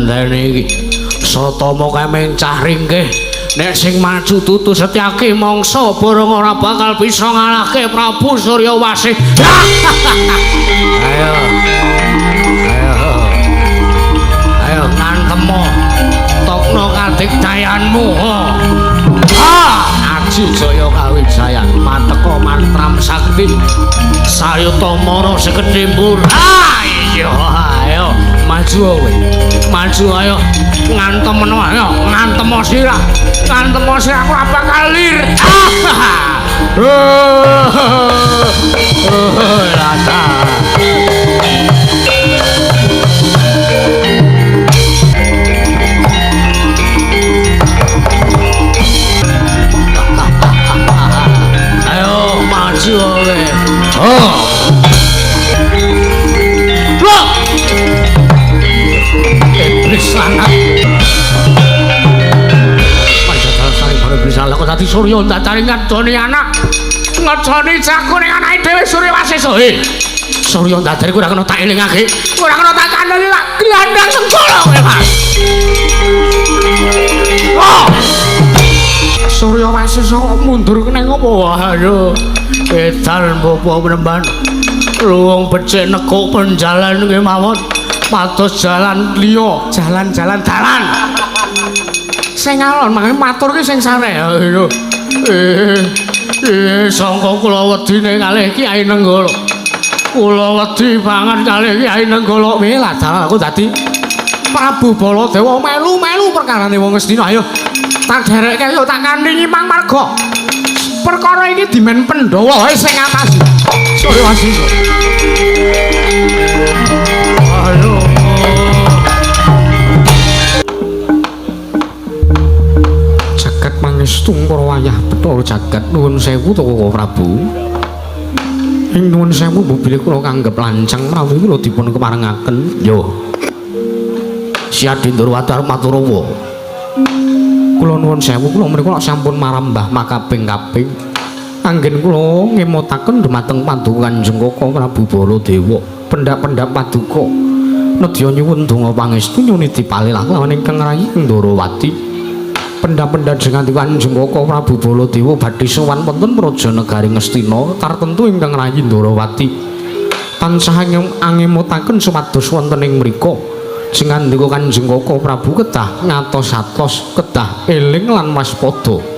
Gandane iki. Satama kae mencah ringkih. Nek sing maju dudu Setyaki mangsa bareng ora bakal bisa ngalahke Prabu Suryawasih. Ayo. Ayo. Ayo ngantemo. Tokno kadigdayanmu. Ah, Aji Jaya Kawijayan mateka mantram sakti. Sayuta mara sekedhe mbur. Ah, iya, ayo maju kowe. Maju ayo ngantemno ayo ngantemo sirah. Ngantemo sirah aku ora bakal lir. Ah. Lata. Ayo maju kowe. Oh. Loh. Iblis lanang. Panjajal saring para iblis lanang kok dadi Surya ndadari ngadoni anak. Ngedoni jago ning anake dhewe Surya Wasesa. He. Surya ndadari ora kena tak elingake. Ora kena tak kandhani tak glandang sengkala kowe, Mas. Oh. Surya Wasesa kok mundur nang apa? Aduh. Edan bapa penemban. Luwung becik nekuk penjalan kemawon. Pados jalan liya, jalan-jalan dalan. Sing alon mangke matur ki sing sareh. Ayo. Sangka kula wedine kalih Kyai Nenggala. Kula wedi banget kalih Kyai Nenggala. Weh, dalan aku dadi Prabu Baladewa melu-melu perkarane wong Ngastina. Ayo tak derekke yo tak kanthi nyimang marga. Perkara iki dimen Pandhawa wae sing ngatasi. Surya Wasesa. Ayo. Jagat mangestu para wayah Bathara jagat nuwun sewu to Koko Prabu. Ing nuwun sewu bilih kula kanggep lancang menawi kula dipun keparengaken. Yo. Si Adi Ndorowati arep matur apa? Kula nuwun sewu kula menika sampun marambah makaping-kaping. Anggen kula ngemutaken dumateng Paduka Kanjeng Koko Prabu Baladewa, pendhak-pendhak paduka. Nedya nyuwun donga pangestu nyuwun dipalih lawan ingkang rayi Ndorowati. Pendhak-pendhak jenengan Kanjeng Koko Prabu Baladewa badhe sowan wonten praja negari Ngastina tartemtu ingkang rayi Ndorowati. Tansah angemutaken supados wonten ing mriku singandika Kanjeng Koko Prabu kedah ngatos-atos, kedah eling lan waspada.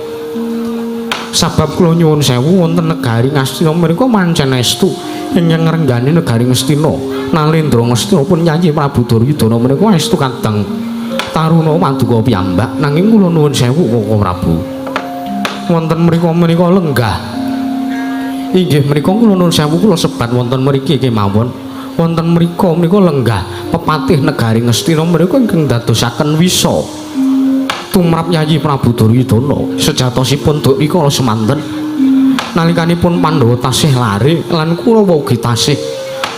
Sabab kula nyuwun sewu wonten negari Ngastina menika pancen estu ingkang ngrenggani negari Ngastina. Nalendra Ngastina pun Yayi Prabu Duryudana menika estu kadang taruna paduka piyambak. Nanging kula nuwun sewu Koko Prabu, wonten mriku menika lenggah. Inggih menika kula nuwun sewu kula sebat wonten mriki kemawon. Wonten mriku menika lenggah pepatih negari Ngastina menika ingkang dadosaken wisa tumrap Yayi Prabu Duryudana. Sejatosipun duk rikala semanten nalikanipun Pandhawa tasih lare lan Kurawa ugi tasih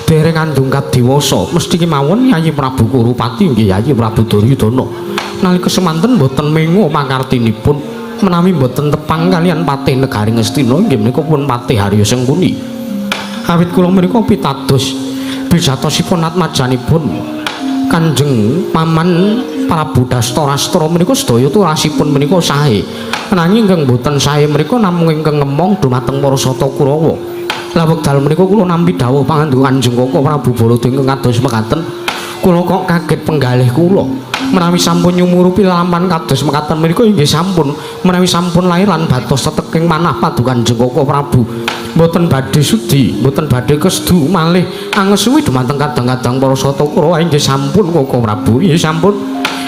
dereng andungkap dewasa, mesti kemawon Yayi Prabu Kurupati nggih Yayi Prabu Duryudana nalika semanten boten mengo pakartinipun menawi boten tepang kalian patih negari Ngastina inggih menika pun Patih Harya Sengkuni. Awit kula menika pitados bijatosipun atmajanipun Kanjeng Paman Prabu Dastarastra menika sedaya turasipun menika sae. Nanging ingkang boten sae menika namung ingkang ngemong dumateng para Sata Kurawa. Lah wekdal menika kula nampi dawuh pangandika Kanjeng Koko Prabu Baladewa ingkang kados mekaten, kula kok kaget penggalih kula. Menawi sampun nyumurupi lelampahan kados mekaten menika inggih sampun, menawi sampun lair lan batos teteking manah paduka Kanjeng Koko Prabu. Mboten badhe sudi, mboten badhe kesedu malih angesuwi dumateng kadang-kadang para Sata Kurawa inggih sampun Koko Prabu. Inggih sampun.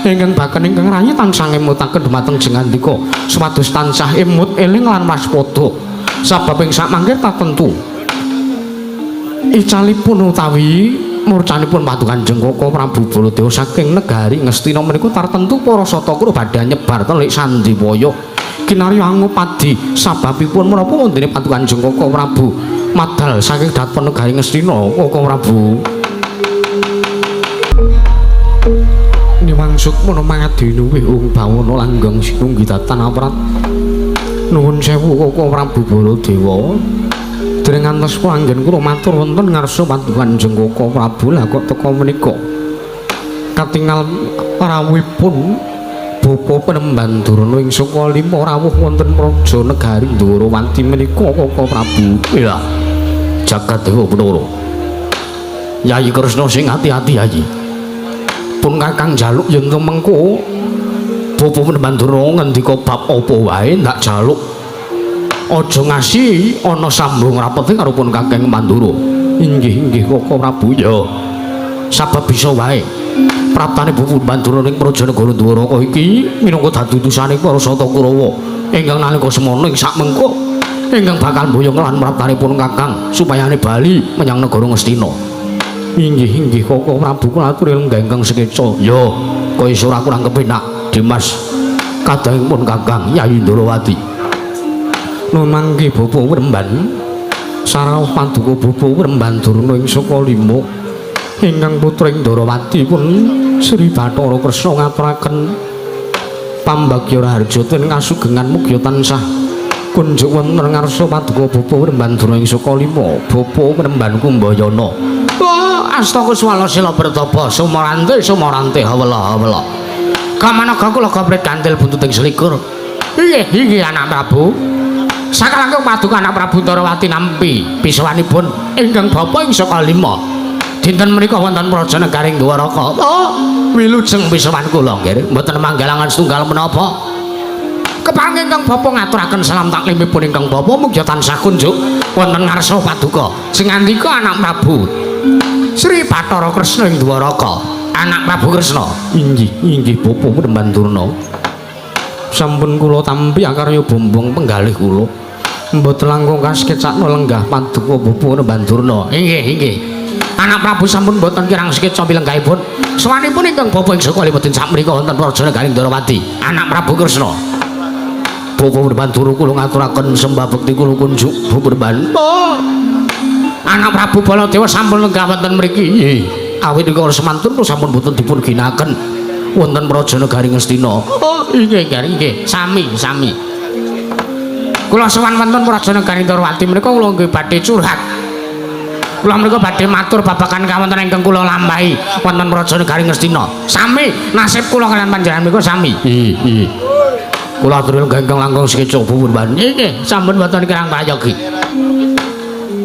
Ingkang baken ingkang rayi tansah ngemutaken dumateng jengandika supados tansah emut eling lan waspada. Sabab ing sakmangke tatentu icalipun utawi murcanipun paduka Kanjeng Koko Prabu Baladewa saking negari Ngastina menika tartemtu para Sata Kurawa badhe nyebar telik sandiwaya kinarya angupadi. Sababipun menapa wontene paduka Kanjeng Koko Prabu madal saking dhaton negari Ngastina Koko Prabu? Niwang sukmana mangadinu ung bawana langgeng sinunggi datan aprat. Nuwun sewu Koko Prabu Baladewa, dereng ngantos kula anggen kula matur wonten ngarsa paduka Kanjeng Koko Prabu. Lah kok teka menika katingal Rawuhipun Bapa Penemban Durna ing Saka Lima rawuh wonten Praja Negari Ndorowati menika Kaka Prabu. Iya. Jagat Dewa Bathara. Yayi Kresna sing ati-ati Yayi. Pun Kakang jaluk yen to mengko Bapa Penemban Durna ngendika bab apa wae ndak jaluk. Aja ngasi ana sambung rapete karo pun Kakang Mandura. Inggih inggih Kaka Prabu. Ya. Sabab bisa wae praptane Bapa Mandura ning Praja Negara Dwaraka iki minangka dadi utusane para Sata Kurawa ingkang nalika semana ing sakmengko ingkang bakal mboyong lan praptanipun Kakang supayane bali menyang negara Ngastina. Inggih inggih Kaka Prabu kula aturi lenggah ingkang sekeca. Ya, kaya ora kurang kepenak Dimas kadangipun Kakang Yayi Ndorowati. Nun mangke Bapa Wremban sarawuh paduka Bapa Wremban Durna ing Saka Lima ingkang putra ing Ndorowati pun Sri Bathara Kresna ngaturaken pambagya raharja ten kasugengan mugia tansah kunjuk wonten ngarsa paduka Bapa Wremban Durna ing Saka Lima Bapa Wremban Kumbayana. Wah, asta kuswala sila pertapa sumarante sumarante hawela hawela. Kamanaga kula gopret kantil buntut ing selikur. Inggih inggih anak Prabu. Sakalangkung paduka anak Prabu Ndorowati nampi pisawanipun ingkang bapa ing Saka Lima. Dinten menika wonten Praja Negaring Dwaraka. Oh, wilujeng pisawan kula nggih, mboten manggalangan setunggal menapa. Kepanggih ingkang bapa ngaturaken salam taklimipun ingkang bapa mugi tansah kunjuk wonten ngarsa paduka. Sing ngandika anak Prabu Sri Bathara Kresna ing Dwaraka. Anak Prabu Kresna. Inggih, inggih Bapa Wremban Durna. Sampun kula tampi akarya bombong penggalih kula. Mboten langkung kasekecakna lenggah paduka Bapa Wremban Durna. Inggih, inggih. Anak Prabu sampun boten kirang sekeca pilenggahipun. Sowanipun ingkang bapa ing Saka Lima dinten sakmenika wonten Praja Negaring Ndorowati. Anak Prabu Kresna. Bapa Wremban Durna kula ngaturaken sembah bekti kula kunjuk Bapa Wremban. Oh. Anak Prabu Baladewa sampun lenggah wonten mriki. Nggih. Awit nika semantun sampun boten dipun ginaken wonten Praja Negari Ngastina. Oh, inggih nggih, sami sami. Kula sowan wonten Praja Negari Ndorowati menika kula nggih badhe curhat. Kula menika badhe matur babagan kawontenan ingkang kula lampahi wonten Praja Negari Ngastina. Sami nasib kula kaliyan panjenengan menika sami. Nggih, nggih. Kula aturi ingkang langkung sekeca Wurban. Nggih, sampun boten kirang prayogi.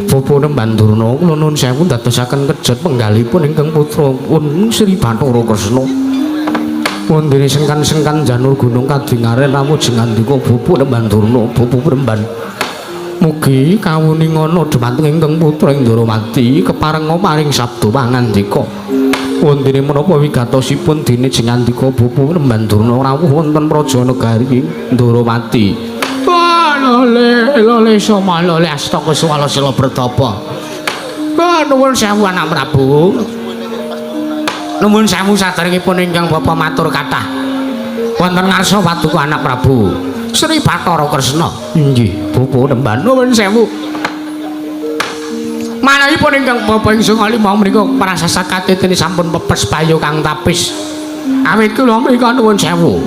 Bapa Nemban Durna kula nuwun sewu ndadosaken kejet penggalipun ingkang putra pun Sri Bathara Kresna. Wondene sengkan-sengkan janur gunung kadingaren rawuh jengandika Bapa Nemban Durna, Bapa Wremban. Mugi kawuningana dhumateng ingkang putra ing Ndorowati keparenga paring sabda pangandika. Wondene menapa wigatosipun dene jengandika Bapa Wremban Durna rawuh wonten Praja Negari Ndorowati. Wah, lole lole soma lole astaka swala sila bertapa. Wah, nuwun sewu anak Prabu. Nuwun sewu saderengipun ingkang bapa matur kathah. Wonten ngarsa paduka anak Prabu Sri Bathara Kresna. Inggih, Bapa Nemban nuwun sewu. Manahipun ingkang bapa ing Sanga Lima menika prasasakatitine sampun pepes payu kang tapis. Awit kula menika nuwun sewu.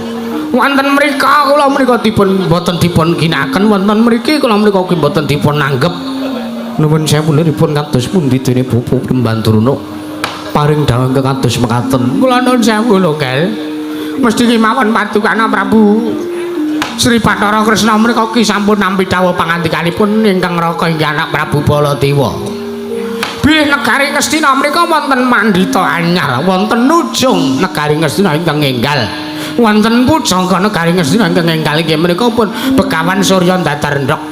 Wonten mrika kula menika dipun boten dipun ginakaken, wonten mriki kula menika ugi boten dipun nanggep. Nuwun sewu liripun kados pundi dene Bapa Wremban Durna paring dawuh ingkang kados mekaten. Kula nuwun sewu lho, Kel. Mesti kemawon paduka anak Prabu Sri Bathara Kresna menika ki sampun nampi dawuh pangandikanipun ingkang raka inggih anak Prabu Baladewa. Bilih negari Ngastina menika wonten mandhita anyar, wonten nujung negari Ngastina ingkang enggal. Wonten pujangga negari Ngastina ingkang enggal inggih menika pun Begawan Surya Ndadar Ndhok.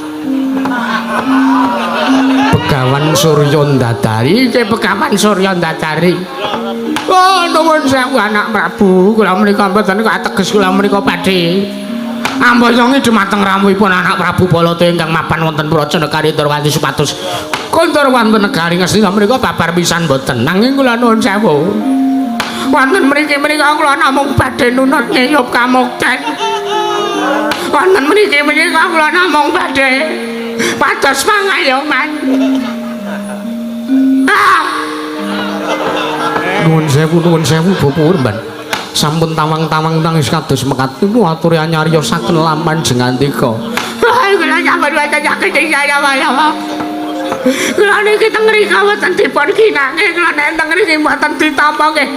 Begawan Surya Ndadari, inggih Begawan Surya Ndadari. Oh, nuwun sewu anak Prabu, kula menika mboten kateges kula menika badhe amboyongi dumateng rawuhipun anak Prabu Baladewa ingkang mapan wonten Praja Negari Ndorowati supados kondur wonten negari Ngastina menika babar pisan mboten. Nanging kula nuwun sewu. Wonten mriki menika kula namung badhe nunut ngeyup kamukten. Wonten mriki menika kula namung badhe pados pangayoman. Ah! Nuwun sewu Bapak Wurban. Sampun tawang-tawang tangis kados mekaten kula aturi nyariosaken laman jengandika. Wah, kula sampun boten saged saya. Kula niki teng mriki mboten dipun kinange, kula nek teng mriki mboten ditampa nggih.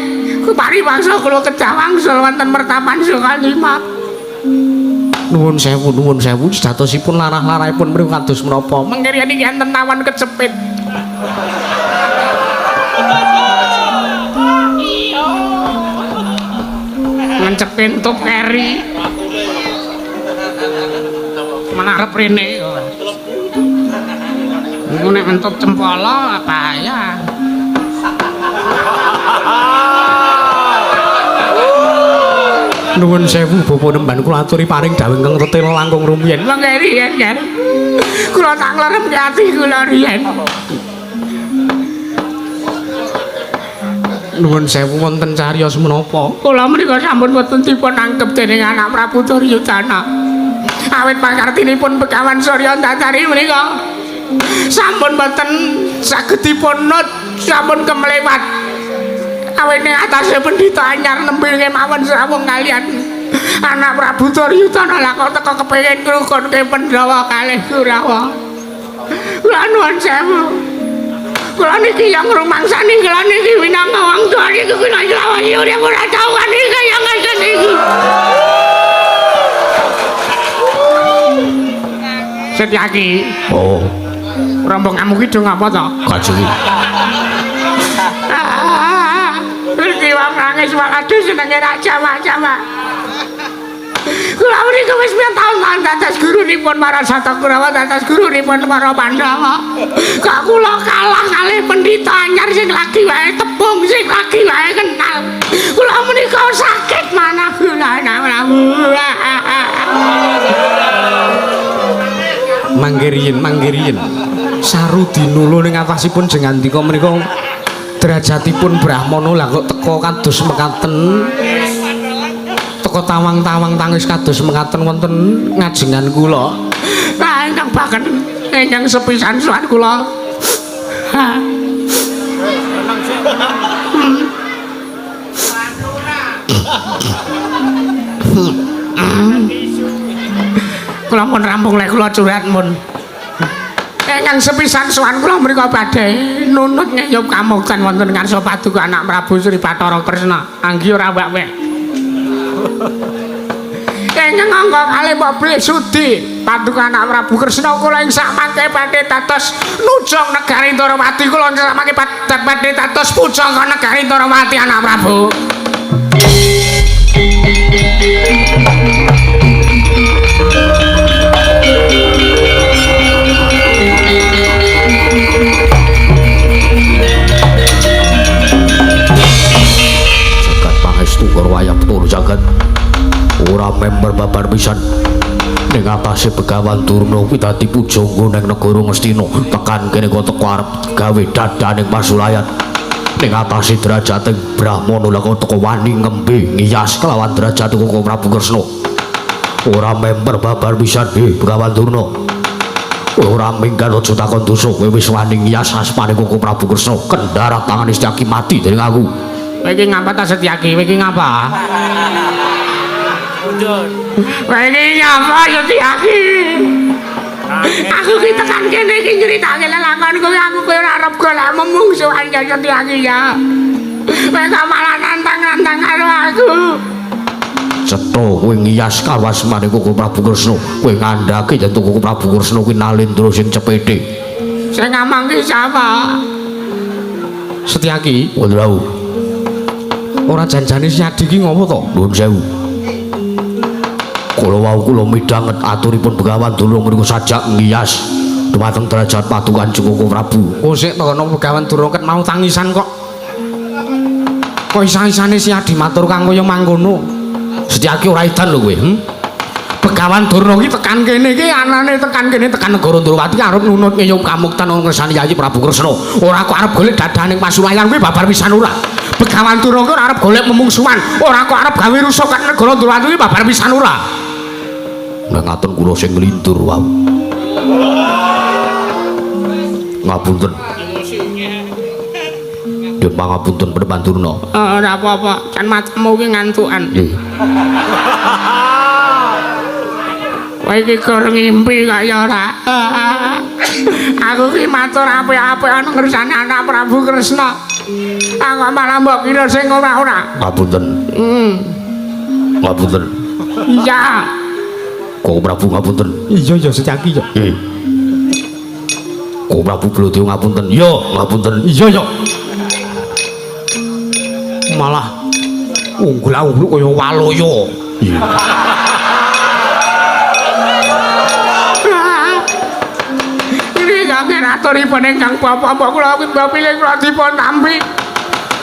Paribasa kula kedah wangsul wonten mertapan Sukalima. Nuwun sewu, nuwun sewu, sejatosipun larah-larahipun mriku kados menapa? Mengke riyen iki enten tawon kecepit. Ngencepin tup keri. Menarep rene. Engko nek entup cempala bahaya. Nuwun sewu bapa nemban kula aturi paring dawuh ingkang tetela langkung rumiyin. Mengke riyen yen. Kula tak ngleremke ati kula riyen. Nuwun sewu wonten cariyos menapa? Kula menika sampun boten dipun anggep dening anak Prabu Duryudana. Awit pakartinipun Begawan Surya Antasari menika sampun boten saged dipun nut, sampun kemlewat. Awit ning atase pendhita anyar nembe kemawon srawung kalian anak Prabu Duryudana lah kok teka kepengin ngrukunke Pandhawa kalih Kurawa. Kula nuwun sewu. Kula niki yang rumangsani kula niki minangka wong tuwa niku kula nglawani ora ora tau niki kaya ngeten iki. Setyaki. Oh. Rombonganmu ki do ngapa to? Kajengi. Ngerti wong nangis malah senenge ra jamak-jamak. Kula menika wis pirang taun dados gurunipun para Sata Kurawa, dados gurunipun para Pandhawa. Kok kula kalah kalih pendhita anyar sing lagi wae tepung, sing lagi wae kenal. Kula menika sakit manah kula anak Prabu. Mangke riyin, mangke riyin. Sarudinula ning atasipun jengandika menika derajatipun brahmana lah kok teka kados mekaten. Teka tawang-tawang tangis kados mekaten wonten ngajengan kula. Lah ingkang baken ingkang sepisan sowan kula. Kula pun rampung lek kula curhat mun. Ingkang sepisan sowan kula mriku badhe nunut ngeyup kamukten wonten ngarsa paduka anak Prabu Sri Bathara Kresna. Anggi ora wek-wek. Ingkang angka kalih mobil sudi paduka anak Prabu Kresna kula ing sakmangke badhe dados nujung negari Ndorowati kula ing sakmangke badhe dados pujangga negari Ndorowati anak Prabu. Jagat pangestu karo wayah Bathara jagat. Ora member babar pisan ning atase Begawan Durna kuwi dadi pujangga ning negara Ngastina tekan kene kok teko arep gawe dadaning pasulayan ning atase derajating brahmana lha kok teko wani ngembe ngiyas kelawan derajat Koko Prabu Kresna. Ora member babar pisan Begawan Durna. Ora minggat aja takon dosa kowe wis wani ngiyas asmane Koko Prabu Kresna kendara tangane Setyaki mati dening aku. Kowe iki ngapa ta Setyaki? Kowe iki ngapa? Kowe iki ngapa Setyaki? Aku ki tekan kene iki nyritake lelakon kowe aku kowe ora arep golek memungsuhan ya Setyaki ya. Kowe kok malah nantang-nantang karo aku. Cetha kowe ngiyas karo asmane Koko Prabu Kresna, kowe ngandhake yen Koko Prabu Kresna kuwi Nalendra sing cepete. Sing ngomong ki sapa? Setyaki, wonten rawuh. Ora janjane Setyaki ki ngopo to? Nuwun sewu. Kula wau kula midhanget aturipun Begawan Durna mriku sajak ngiyas dumateng derajat paduka Koko Prabu. Oh sik to ana Begawan Durna ket mau tangisan kok. Kok isa-isane Setyaki matur kang kaya mangkono. Setyaki ora edan lho kowe. Begawan Durna ki tekan kene iki anane tekan kene tekan negara Ndorowati arep nunut ngeyum kamukten ana ngersane Yayi Prabu Kresna. Ora kok arep golek dadaning pasulayan kuwi babar pisan ora. Begawan Durna ki ora arep golek memungsuhan, ora kok arep gawe rusak negara Ndorowati kuwi babar pisan ora. Lah ngaten kula sing nglindur wau. Ngapunten. Nyuwun pangapunten Penepan Durna. Ora apa-apa, kan matamu ki ngantukan. Nggih. Kowe iki kor ngimpi kaya ora. Aku ki matur apik-apik ana ngersane anak Prabu Kresna. Aku malah mbok kira sing ora-ora. Ngapunten. Ngapunten. Iya. Koko Prabu ngapunten. Iya ya Setyaki ya. Nggih. Koko Prabu Baladewa ngapunten. Iya, ngapunten. Iya ya. Malah unggul-unggul kaya waloyo. Iya. Ini kangge aturipun ingkang bapak-bapak kula pilih kula dipun tampi.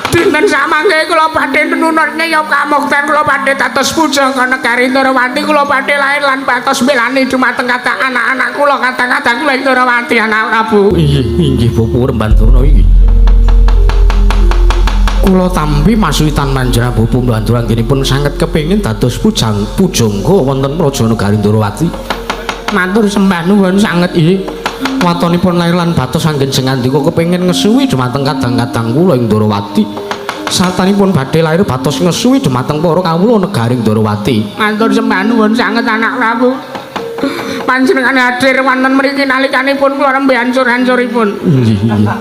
Dinten samangke kula badhe nunut ngeyop kamukten kula badhe dados pujangga negari Ndorowati kula badhe lair lan batos milani dumateng kata anak-anak kula kata-kata kula ing Ndorowati anak Prabu. Inggih, inggih Bapak Rembandurna iki. Kula tampi masuwitan panjenengan Bapak Rembandurna anggenipun sanget kepengin dados pujangga wonten Praja Negari Ndorowati. Matur sembah nuwun sanget inggih. Watonipun lair lan batos anggen sengandika kepengin ngesuwi dumateng kadang-kadang kula ing Ndorowati. Satanipun badhe lair batos ngesuwi dumateng para kawula negari Ndorowati. Matur sembah nuwun sanget anak Prabu. Panjenengan hadir wonten mriki nalikanipun kula nembe hancur-hancuripun. Inggih, inggih.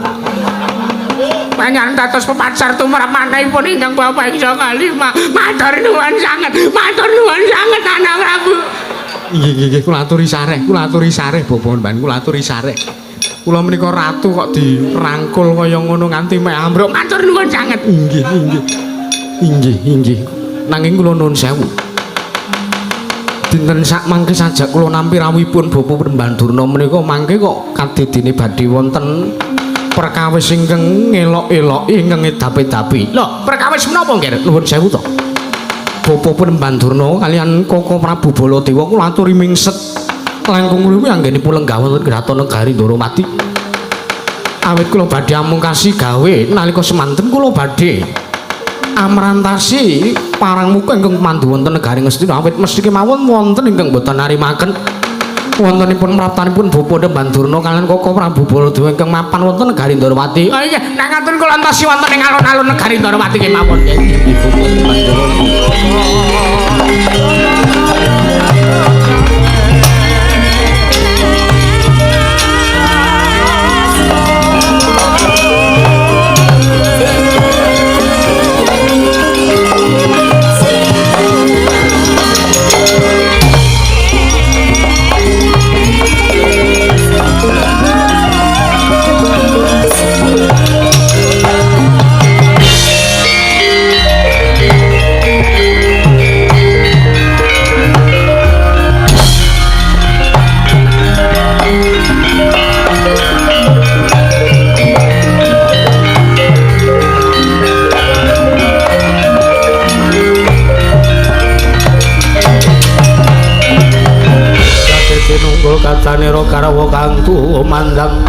Panjenengan dados pepacar tumrap manahipun ingkang Bapak ing saka lima. Matur nuwun sanget, matur nuwun sanget anak Prabu. Inggih, inggih, kula aturi sareh, kula aturi sareh Bapak Mban, kula aturi sareh. Kula menika ratu kok dirangkul kaya ngono nganti mek ambruk. Matur nuwun sanget. Inggih, inggih. Inggih, inggih. Nanging kula nuwun sewu. Dinten sak mangke sajak kula nampi rawuhipun Bapak Rembandurna menika mangke kok kadedene badhe wonten perkawis ingkang ngelok-elok ingkang ngedap-edapi. Lho, perkawis menapa nggih? Nuwun sewu to. Bapak Rembandurna kalian Koko Prabu Baladewa kula aturi mingset langkung luwih anggenipun lenggah wonten kraton negari Ndorowati. Awit kula badhe amungkasi gawe nalika semanten kula badhe amrantasi parang muka ingkang mandu wonten negari Ngastina awit mesti kemawon wonten ingkang boten narimaken wontenipun praptanipun Bapak Rembandurna kalian Koko Prabu Baladewa ingkang mapan wonten negari Ndorowati. Oh inggih, nek ngaten kula antosi wonten ing alun-alun negari Ndorowati kemawon nggih. Ibu Rembandurna. Katanira Karawa kang tumandang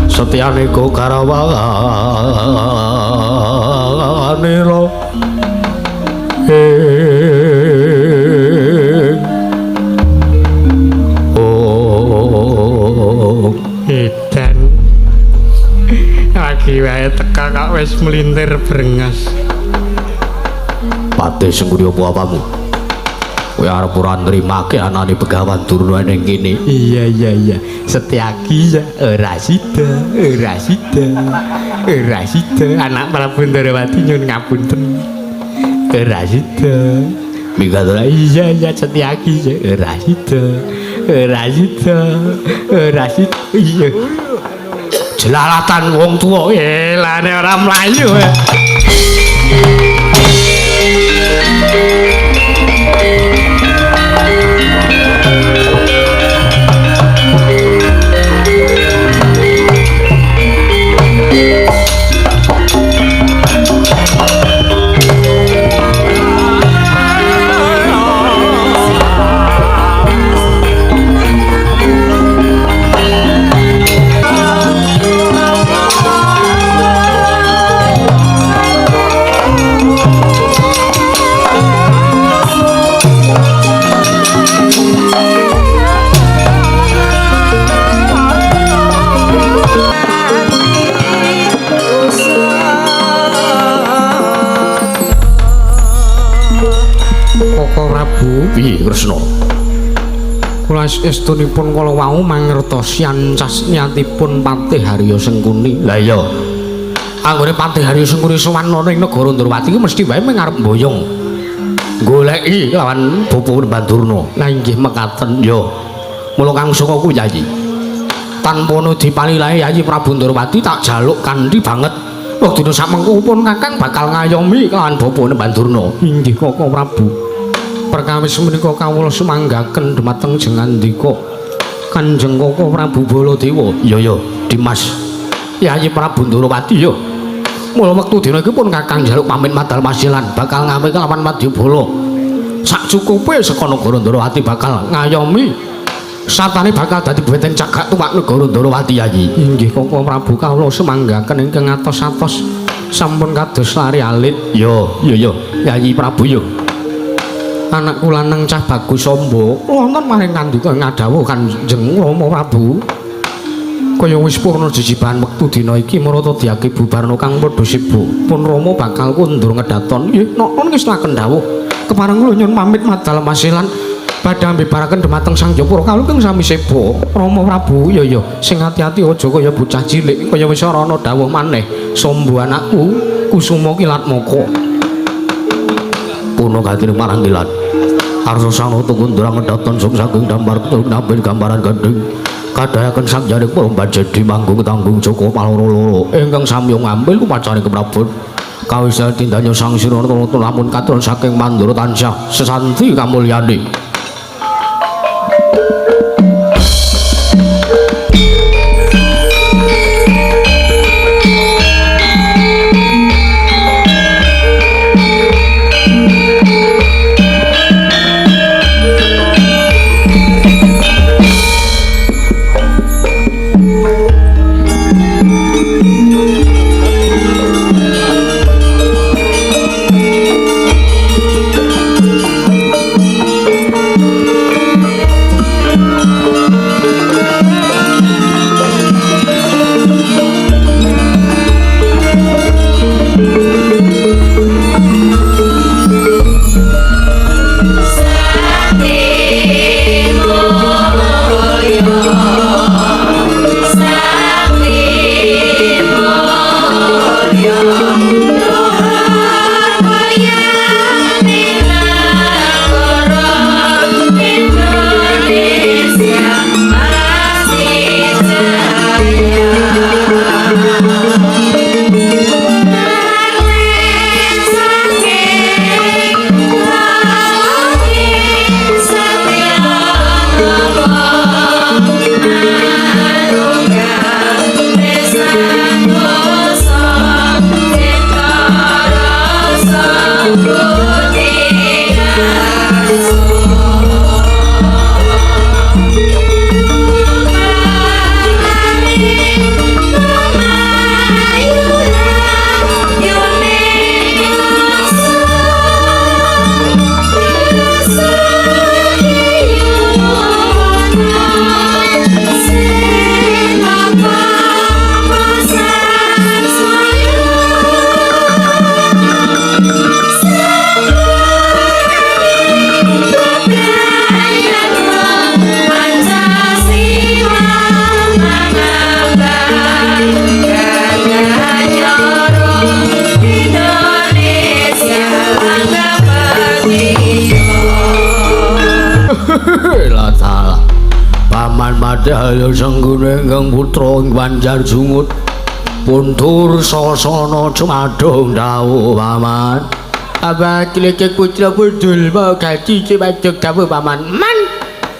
setyane go Karawanira oh edan lagi wae teka kok wis mlintir brengas. Patih Sengkuni apa apamu? Kowe arep ora nrimake anane Begawan Durna ning kene. Iya iya iya, Setyaki ya ora sida, ora sida. Ora sida anak Prabu Ndorowati nyun ngapunten. Ora sida. Minggat ora? Iya iya Setyaki ya ora sida. Ora sida. Ora sida. Iya. Jelalatan wong tuwa elane ora mlayu. Piye Kresna? Kula estunipun kala wau mangertosi ancas niatipun Patih Harya Sengkuni. Lah iya. Anggone Patih Haryo Sengkuni sowan ana ing negara Ndrawati iki mesti wae mung arep mboyong. Goleki lawan Bapa Bandurna. Lah inggih mekaten ya. Mula kang saka ku Yayi. Tanpa ana dipalilahe Yayi Prabu Ndrawati tak jaluk kanthi banget. Wektu dina samengko pun Kakang bakal ngayomi lawan Bapa Bandurna. Inggih Kaka Prabu. Perkawis menika kawula sumanggaken dhumateng jengandika Kanjeng Kaka Prabu Baladewa. Ya ya, Dimas. Yayi Prabu Ndrawati ya. Mula wektu dina iki pun Kakang njaluk pamit madal pasilan bakal ngawe kelawan Wadyabala. Sak cukupe saka negara Ndrawati bakal ngayomi satane bakal dadi benteng cagak tuwak negara Ndrawati Yayi. Inggih Kaka Prabu kawula sumanggaken ingkang atos-atos sampun kados lari alit. Ya, ya ya, Yayi Prabu ya. Anakku lanang cah bagus Samba wonten maring kandika ngadhawuh Kanjeng Rama Prabu. Kaya wis purna jejibahan wektu dina iki marata diake bubarna kang padha sibuk. Pun Rama bakal kundur ngedaton. Nggih, nokon ngestaken dawuh. Kepareng kula nyuwun pamit madal masilan badhe ambibaraken dhumateng Sang Japura kalukeng sami sebo. Rama Prabu, ya ya, sing ati-ati aja kaya bocah cilik kaya wis ora ana dawuh maneh. Sombo anakku Kusuma Kilatmaka. Purna gatining marang kilat. Arsa sanata kundur ngedaton sung saking damar nampil gambaran gending. Kadayaken sang jaring para bajedi manggung tanggung Joko paloro-loro ingkang samya ngambil upacara keprabon kawisal tindanya sang sirana lamun katon saking mandura tansah sesanti kamulyane. Ayo senggune ingkang putra ing Banjar Jungut puntur sasana cumadung dawuh paman. Apa kileke putra pundul gati cumadung dawuh paman. Man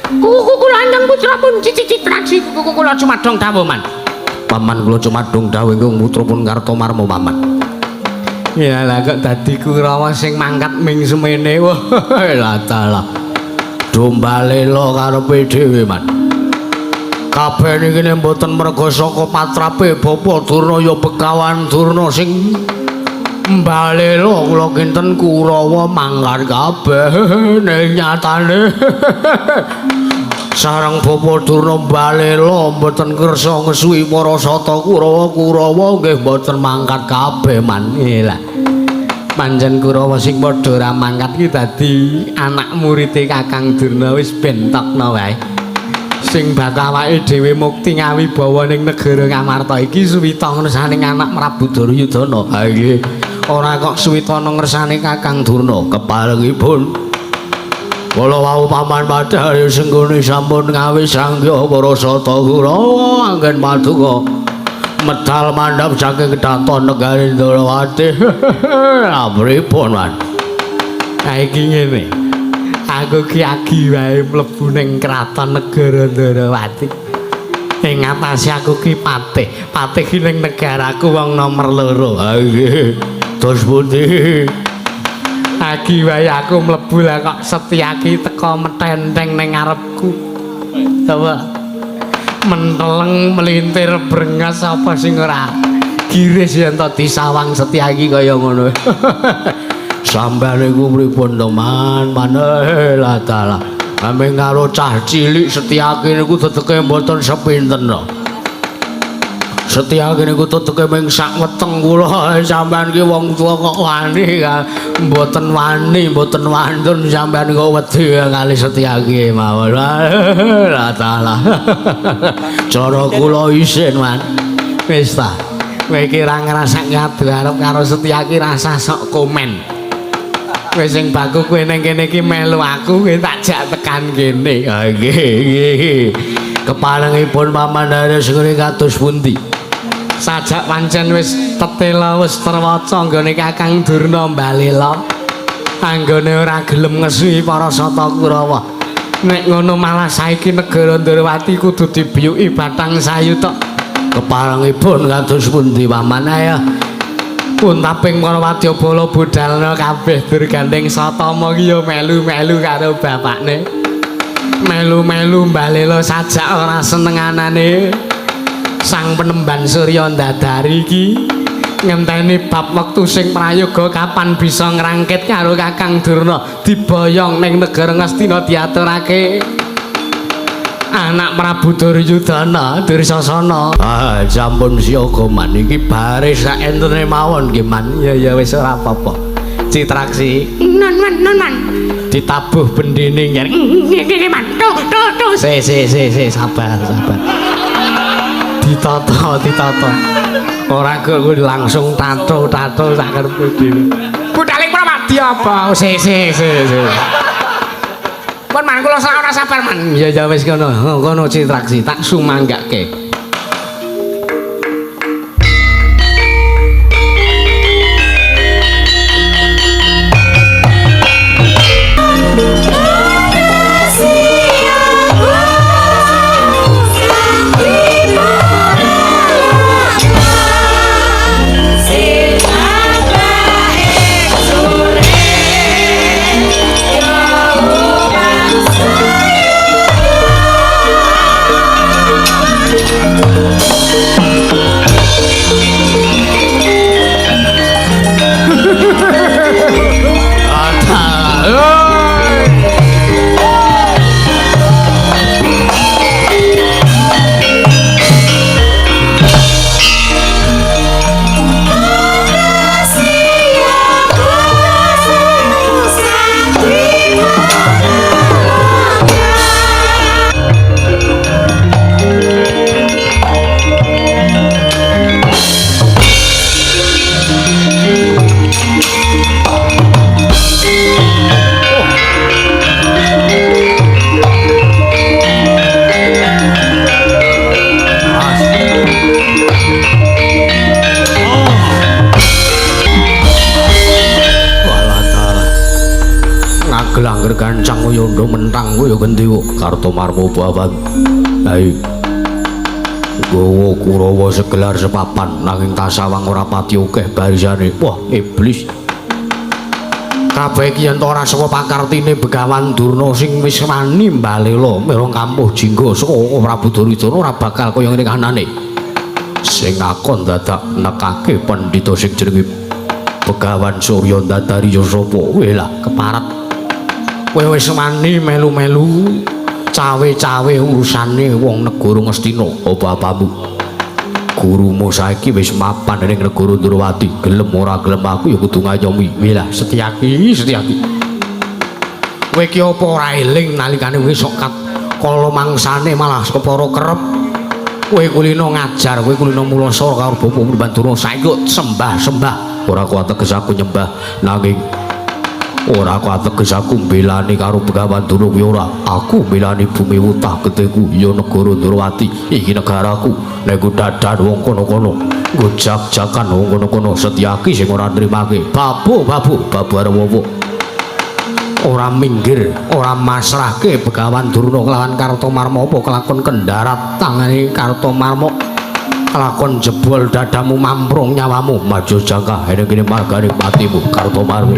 kuku kula andeng putra pun cicit traji kuku kula cumadung dawuh man. Paman kula cumadung dawuh ingkang putra pun Kartomarma paman. Ya lah kok dadi Kurawa sing mangkat ming semene. Wah lah dalah. Domba lelo karepe dhewe man. Kabeh niki mboten merga saka patrape Bapa Durna ya Begawan Durna sing mbalela kula kinten Kurawa mangkat kabeh ning nyatane sareng Bapa Durna mbalela mboten kersa ngesuwi para sata Kurawa Kurawa nggih mboten mangkat kabeh man. Lah pancen Kurawa sing padha ora mangkat iki dadi anak murite Kakang Durna wis bentokno wae. Sing bakal awake dhewe mukti ngawibawa ning negara Ngamarta iki suwita ngersane anak Prabu Duryudana. Ha nggih. Ora kok suwita ngersane Kakang Durna keparengipun. Kala wau paman Bathari Sengkuni sampun ngawis sanggya para sata Kurawa anggen paduka medal mandhap saking kedaton negari Ndrawati. Pripun, Mas? Ha iki ngene. Aku ki agi wae mlebu ning kraton negara Ndrawati. Ing atase aku ki patih. Patih ki ning negaraku wong nomer 2. Ha nggih. Terus pundi? Agi wae aku mlebu lah kok Setyaki teka metenteng ning ngarepku. Coba menteleng melintir brengas apa sing ora giris yen to disawang Setyaki kaya ngono. Sampeyan niku pripun to, Man? Lah dalah. Ameng karo cah cilik Setyaki niku teteke mboten sepinten to. Setyaki niku teteke ming sak weteng kula. Sampeyan ki wong tuwa kok wani mboten wani, mboten wantun sampeyan kok wedi kali Setyaki mawon. Lah dalah. Cara kula isin, Man. Wis ta. Kowe iki ra ngrasake adu arep karo Setyaki rasah sok komen. Kowe sing baku kowe ning kene iki melu aku, kowe tak jak tekan kene. Ha nggih, nggih. Keparengipun Paman Haris ngene kados pundi? Sajak pancen wis tetela wis terwaca nggone Kakang Durna mbalela. Anggone ora gelem ngesuhi para sata Kurawa. Nek ngono malah saiki negara Ndrawati kudu dibiyuki batang sayu tok. Keparengipun kados pundi Paman? Ayo. Untaping para wadyabala budalna kabeh durgandeng Satama ki ya melu-melu karo bapakne. Melu-melu mbalela sajak ora seneng anane Sang Penemban Surya Ndadari iki ngenteni bab wektu sing prayoga kapan bisa ngrangkit karo Kakang Durna diboyong ning negara Ngastina diaturake anak Prabu Duryudana Dursasana. Ah, sampun siaga Man, iki baris sak entene mawon nggih Man. Ya ya wis ora apa-apa. Citraksi. Nun Man, nun Man. Ditabuh bendine nyer. Nggih Man. Tuh tuh tuh. Se se se se sabar sabar. Ditata ditata. Ora kok langsung tato-tato sak karepe dhewe. Budhaling Prawadya apa? Se se se se. Pun Man kula ora sabar Man. Ya ya wis kono, kono Citraksi tak sumanggake. Gelangger gancang yondo mentang kaya gendewa Kartomarmo bawan. Ayo. Gawa Kurawa segelar sepapan nanging tasawang ora pati akeh barisane. Wah, iblis. Kabeh iki yen ora saka pakartine Begawan Durna sing wis wani mbalela marang kampuh jingga saka Prabu Duryudana ora bakal kaya ngene kanane. Sing akon dadak nekake pendhita sing jenenge Begawan Surya Ndadari ya sapa? Weh lah keparat. Kowe wis wani melu-melu cawe-cawe urusane wong negara Ngastina. Apa-apamu? Gurumu saiki wis mapan ning negara Ndrawati. Gelem ora gelem aku ya kudu ngayomi. Weh lah Setyaki, Setyaki. Kowe iki apa ora eling nalikane wis sok kat Kala mangsane malah kepara kerep. Kowe kulino ngajar, kowe kulino mulasa karo bapa Bandura saiki kok sembah-sembah. Ora kuat teges aku nyembah nanging ora kuat teges aku mbelani karo Begawan Durna kuwi ora. Aku mbelani bumi wutah geteku ya negara Ndrawati iki negaraku. Nek ku dadan wong kono-kono, nggo jak-jakan wong kono-kono Setyaki sing ora nrimake. Babu babu babu arep opo? Ora minggir, ora masrahke Begawan Durna kelawan Kartomarma apa kelakon kendarat tangane Kartomarma. Kelakon jebol dadamu mamprung nyawamu maju jangka ene kene margane patimu Kartomarma.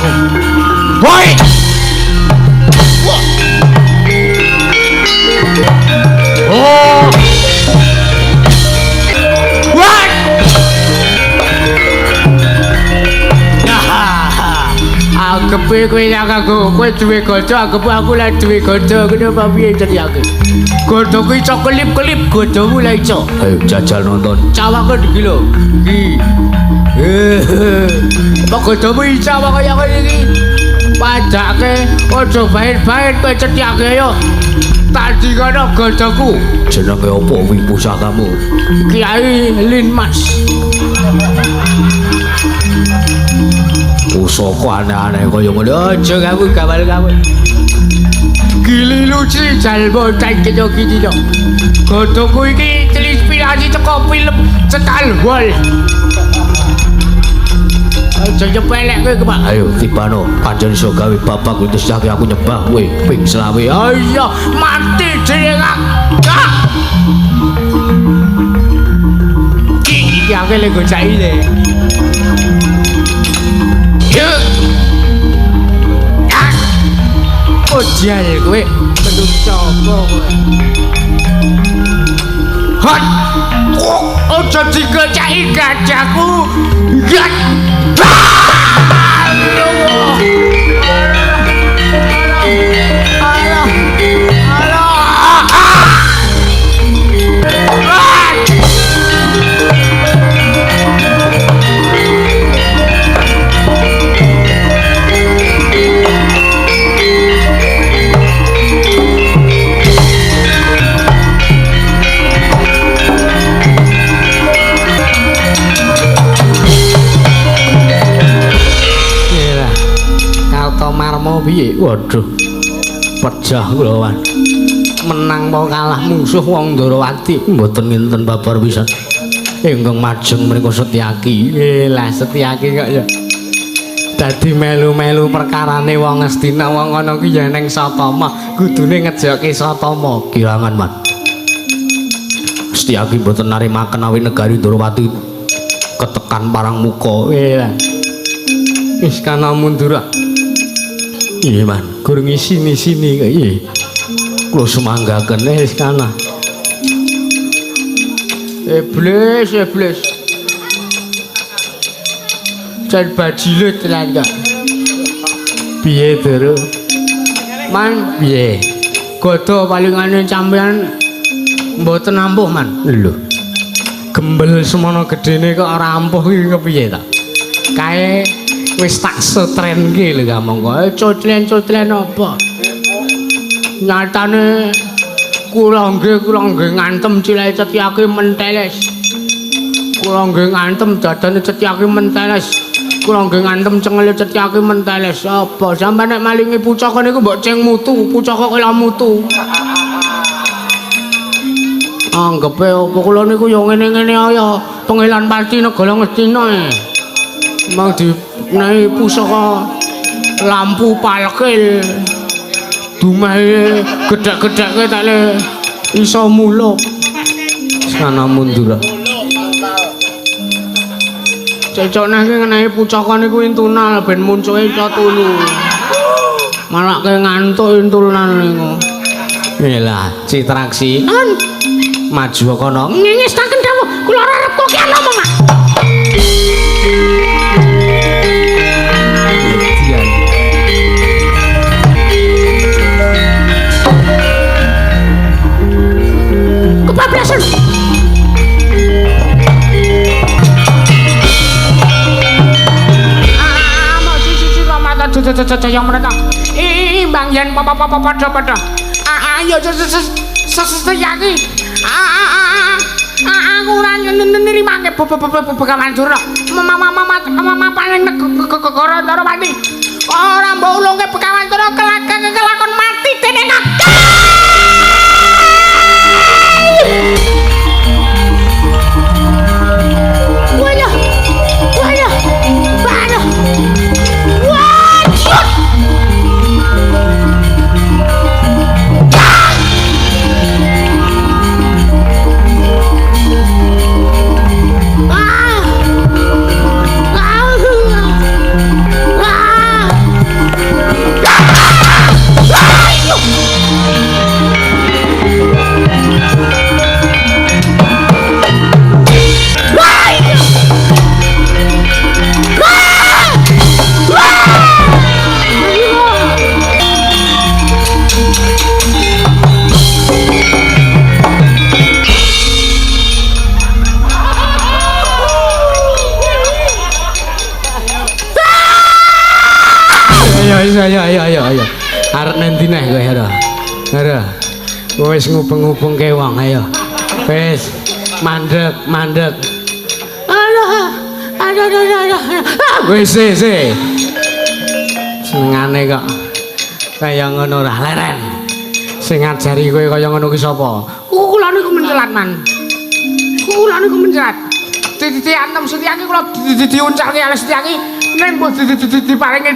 aku. Woi. Oh. Wah. Anggepe kowe nek aku, kowe duwe godho, anggepe aku lek duwe godho, ngono apa piye ceritake? Godhoku iso kelip-kelip, godhomu lek iso. Ayo jajal nonton. Cawake iki lho. Iki. Apa godhomu iso apa kaya ngene iki? Padake aja baen-baen kowe cethiake ayo. Tandingana godhoku. Jenenge apa kuwi pusakamu? Kiai Linmas. Pusaka aneh-aneh kaya ngono. Aja kamu gawal-gawal. Gili lucu jalma cangkene iki to. Godhoku iki terinspirasi teko film Cetal Wol. Aja nyepelek kowe, Pak. Ayo tibano, pancen iso gawe babak terus yake aku nyembah kowe ping 25. Ayo mati dhewe aku. Iki aku lek gocaki le. Ojal kowe menungso apa kowe? Hot. Aja digocaki gajahku. Gat. Alah. Alah. Marmo piye? Waduh. Pejah kula wan. Menang apa kalah mungsuh wong Ndorowati mboten nginten babar pisan. Ingkang majeng mriku Setyaki. Lah Setyaki kok ya. Dadi melu-melu perkarane wong Ngastina wong ngono ki ya neng Satama, kudune ngejokke Satama. Kirangan, Man. Setyaki mboten narimaken awi negari Ndorowati ketekan parang muka. Lah. Wis kana mundur. Iya man, Gur ngisini-sini kok iya. Kula sumanggaken wis kana. Iblis, iblis. Jan bajilut tenan kok. Piye, Doro? Man, piye? Godho palingane sampean mboten ampuh, Man. Lho. Gembel semono gedene kok ora ampuh iki kepiye ta? Kae wis tak setrenke lho kamangka. Cotlen-cotlen apa? Nyatane kula nggih ngantem cilahe Setyaki menteles. Kula nggih ngantem dadane Setyaki menteles. Kula nggih ngantem cengele Setyaki menteles. Apa sampeyan nek malingi pucaka niku mbok ceng mutu, pucaka kaya mutu. Anggepe apa kula niku ya ngene-ngene ya pengelan pati negara Ngastina e. Mang di naik pusaka lampu palkil dumahe gedhek-gedhekke tak le iso muluk sana mundur. Cecokne iki ngenehi pusaka niku intunal ben muncuke iso tulu. Malake ngantuk intunan niku. Lah Citraksi maju kono. Ngestaken dawuh kula arep kok ki ana Mak. Kebablasan. Ah, sisi mata yang mereka. Imbang yen padha-padha. Ayo Setyaki. Aku ora nrimake Begawan Durna. Mama paling negara Ndorowati. Ora mbok ulungke Begawan Durna kelakon mati dening aku. Waduh. Waduh. Waduh. Waduh. Ah! Ah! Ah! Ayo ayo ayo ayo ayo. Arep nanti neh kowe ora. Ora. Wis ngubeng-ngubengke wong ayo. Wis mandek mandek. Aduh. Aduh aduh aduh. Wis sik. Senengane kok kaya ngono ora leren. Sing ngajari kowe kaya ngono ki sapa? Kula niku mencelat man. Kula niku mencelat. Titi antem Setyaki kula diuncalke kalih Setyaki ning mbok diparingi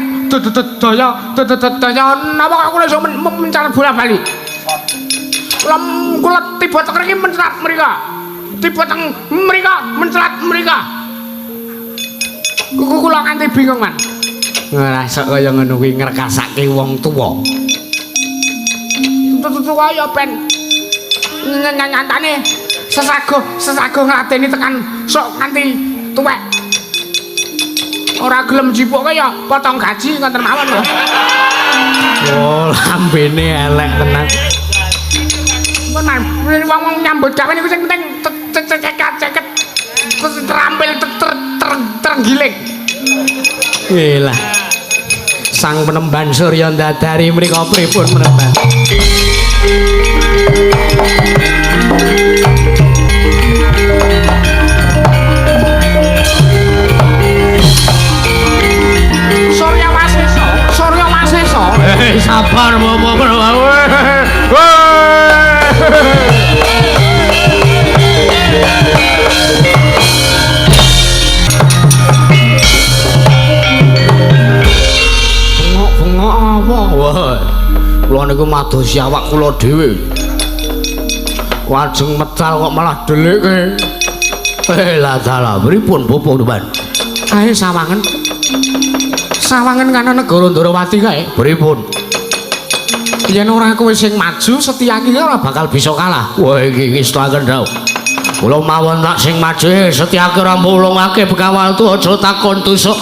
daya daya napa kok kula iso mencelat bola-bali. Kula tiba teng mriki mencelat mrika. Tiba teng mrika mencelat mrika. Kula nganti bingung man. Ora sok kaya ngono kuwi ngrekasake wong tuwa. Tuwa ya ben nyatane sesago ngladeni tekan sok nganti tuwek. Ora gelem jipuke ya potong gaji ngoten mawon lho. Oh, lambene elek tenan. Tenan, wong-wong nyambut gawe niku sing penting ceket-ceket terampil terenggiling. Iyalah. Sang penemban Surya Ndadari mriko pripun penemban? Surya Wasesa, Surya Wasesa. Sabar momo. Bengok-bengok apa? Wah. Kula niku madosi awak kula dhewe. Lajeng medal kok malah dhelikke. Lah dalah pripun Bapak Nuban? Kae sawangen. Sawangen kana negara Ndorowati kae. Pripun? Yen ora kowe sing maju Setyaki ora bakal bisa kalah. Wah iki ngestakaken dhawuh. Kula mawon tak sing maju Setyaki ora mulungake Begawal tu aja takon tusuk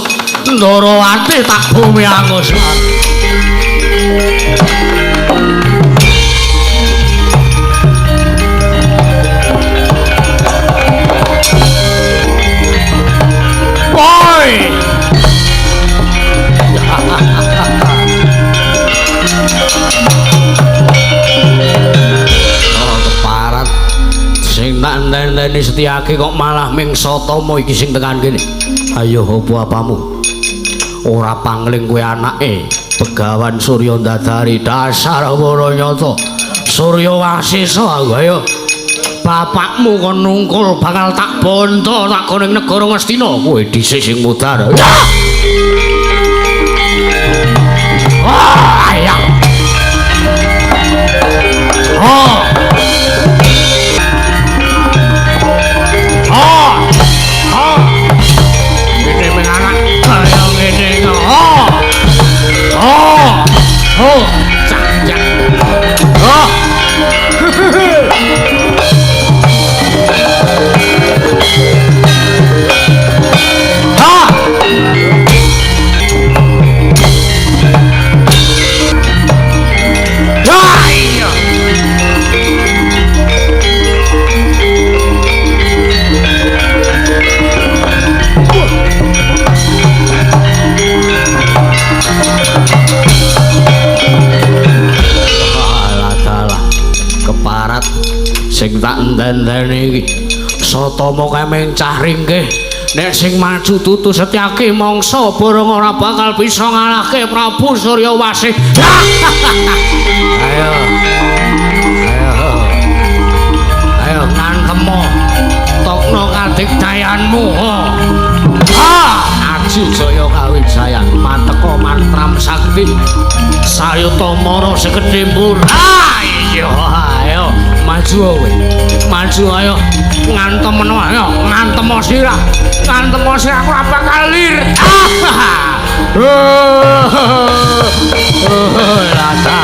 Ndorowati tak bumi angus. Boy. Oh, keparat. Sing tak enteni Setyaki kok malah ming Satama iki sing tekan kene. Ayo opo apamu? Ora pangling kowe anake Begawan Surya Ndadari dasar ora nyata. Surya Wasesa aku ayo. Bapakmu kon nungkul bakal tak bonto tak koning negara Ngastina. Kowe dhisik sing mudhar. Ah, ayang. Oh. Oh. Oh. Ngene men anak kaya ngene. Oh. Oh. Oh. Cak. Oh. Ha. Keparat sing tak enten-enteni iki Satama kae mencah ringkih nek sing maju dudu Setyaki mangsa bareng ora bakal bisa ngalahke Prabu Surya Wasih. Ayo ayo ayo ngantemo tokno kadigdayanmu. Ah, Aji Jaya Kawijayan manteka mantram sakti sayuta mara sekedhimpur. Ah iya ayo maju kowe maju ayo ngantemno ayo ngantemo sirah ngantemo sirah aku ora bakal lir. Ah lata.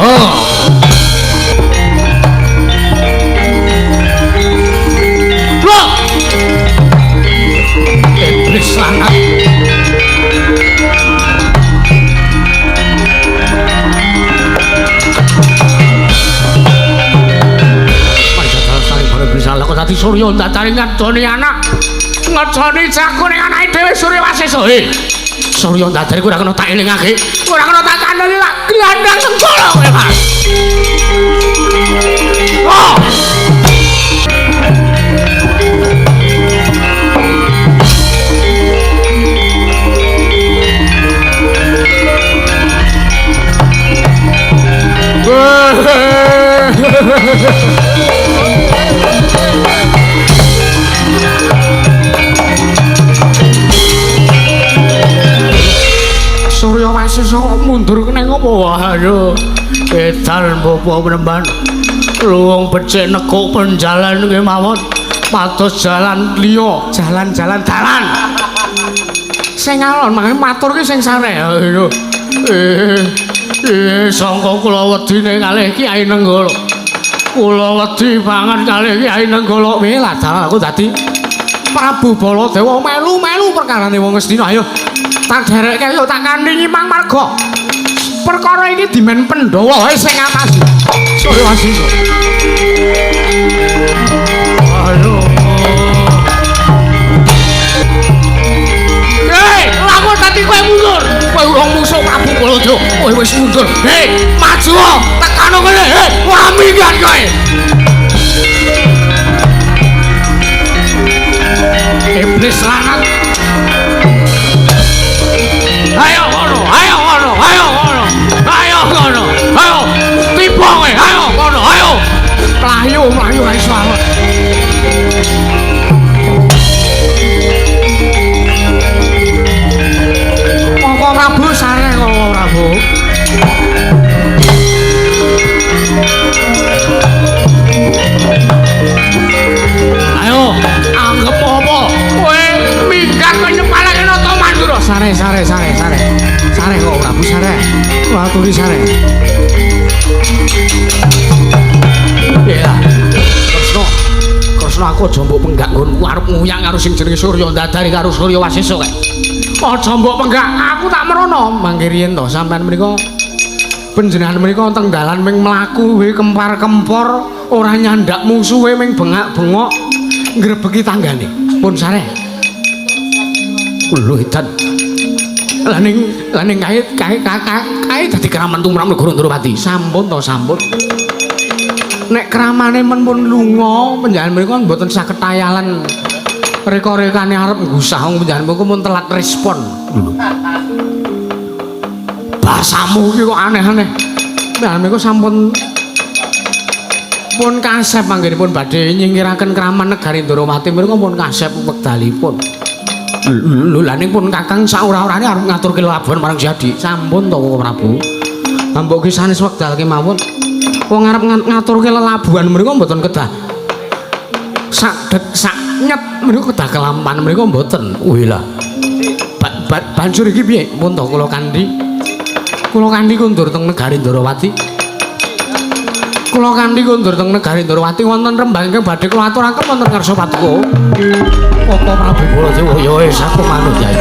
Oh. Loh. Iblis lanang. dadi Surya Ndatari ngadoni anak. Ngejoni jago ning anake dhewe Surya Wasesa. He. Surya Ndatari ora kena tak elingake. Ora kena tak kandhani tak glandang sengkala kowe, Mas. Oh. Surya Wasesa kok mundur kena ngopo? Aduh, edan bapak penemban. Luwung becik nekuk penjalan kemawon. Pados jalan liya, jalan-jalan dalan. Sing alon mangke matur ki sing sareh. Aduh. Sangka kula wedine kalih Kyai Nenggala. Kula wedi banget kalih Kyai Nenggala. Weh, lah aku dadi Prabu Baladewa melu-melu perkarane wong Ngastina. Ayo tak derekke yo tak kandhi nyimang marga. Perkara iki dimen Pandhawa wae sing ngatasi. Surya Wasesa. Aduh. Hei, lha kok dadi kowe mundur? Kowe urung musuh Prabu Baladewa. Kowe wis mundur. Hei, maju tekano kene. Hei, ora minggat kowe. Iblis lanang. Ayo ngono, ayo ngono, ayo ngono. Ayo ngono. Ayo tiba kowe, ayo ngono, ayo. Mlayu, mlayu ra iso aku. Monggo Prabu sareh kok Prabu. Ayo, anggep apa? Kowe minggat kowe nyepalake Nata Mandura. Sareh, sareh, sareh, sareh. Sareh kok Prabu sareh. Kula aturi sareh. Ya. Kresna. Kresna aku aja mbok penggak nggonku arep nguyang karo sing jenenge Surya Ndadari karo Surya Wasesa kae. Aja mbok penggak, aku tak merono. Mangke riyen to sampean menika panjenengan menika teng dalan ming mlaku we kempar-kempor ora nyandak mungsuhe ming bengak-bengok ngrebeki tanggane. Pun sareh. Lho edan. Lah ning kae kae kae dadi kraman tumrap negara Ndrawati. Sampun to sampun. Nek kramane men pun lunga panjenengan menika mboten saged tayalan reka-rekane arep nggusah wong panjenengan menika pun telat respon. Lho. Bahasamu iki kok aneh-aneh. Panjenengan menika sampun pun kasep anggenipun badhe nyingkiraken kraman negari Ndrawati menika pun kasep wekdalipun. Lho lha ning pun Kakang saora-orane arep ngaturke lelabuhan marang Jadi. Sampun to Prabu. Mbok ki sanes wekdal kemawon. Wong arep ngaturke lelabuhan menika mboten kedah sak det sak nyet menika kedah kelampan menika mboten. Wih lah. Banjur iki piye? Pun to kula kandhi. Kula kandhi kundur teng negari Ndrawati. Kula kandhi kundur teng negari Ndrawati wonten rembang ingkang badhe kula aturaken wonten ngarsa paduka. Apa Prabu Baladewa ya wis aku manut ya.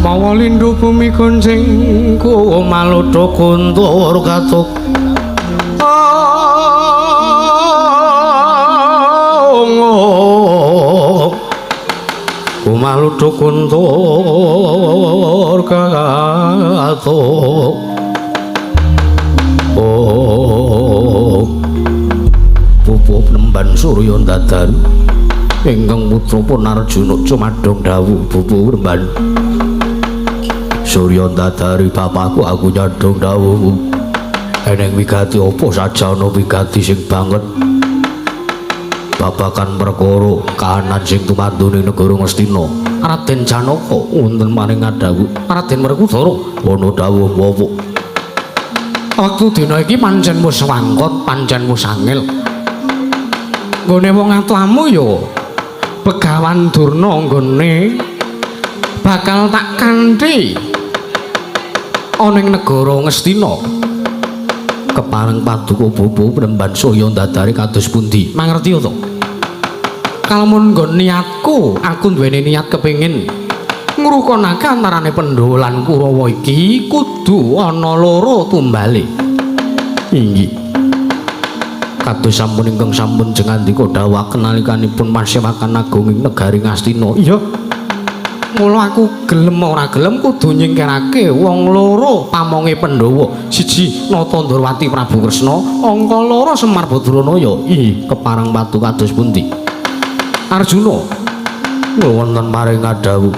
Mawa lindu bumi gonceng ku maludha kuntur katuk. Maludha kuntur katuk. Oh, pupup nemban surya ndadar ingkang putra pun Arjuna cumadong dawuh pupup nemban surya ndadari bapakku aku nyadong dawuh eneng wigati apa sajana wigati sing banget babagan perkara kahanan sing tumandu ning negara Ngastina. Raden Janaka wonten maring ngadhawuh Raden Werkudara ana dawuh wawuh. Wektu dina iki pancen wis wangkot, pancen wis angel. Nggone wong atuamu ya Begawan Durna nggone bakal tak kanthi ana ing negara Ngastina. Kepareng paduka Bapak Premban Surya ndadare kados pundi? Mangerti to? Kalamun nggon niatku, aku duweni niat kepengin ngrukunake antarane Pandhawa lan Kurawa iki kudu ana loro tumbale. Inggih. Kados sampun ingkang sampun jengandika dawuhaken nalikanipun pasewakan agung ing negari Ngastina. Iya. Mula aku gelem ora gelem kudu nyingkirake wong loro pamonge Pandhawa. Siji Nata Ndorowati Prabu Kresna, angka loro Semar Badranaya. Ih, kepareng padu kados pundi? Arjuna wonten maring ngadhawuh.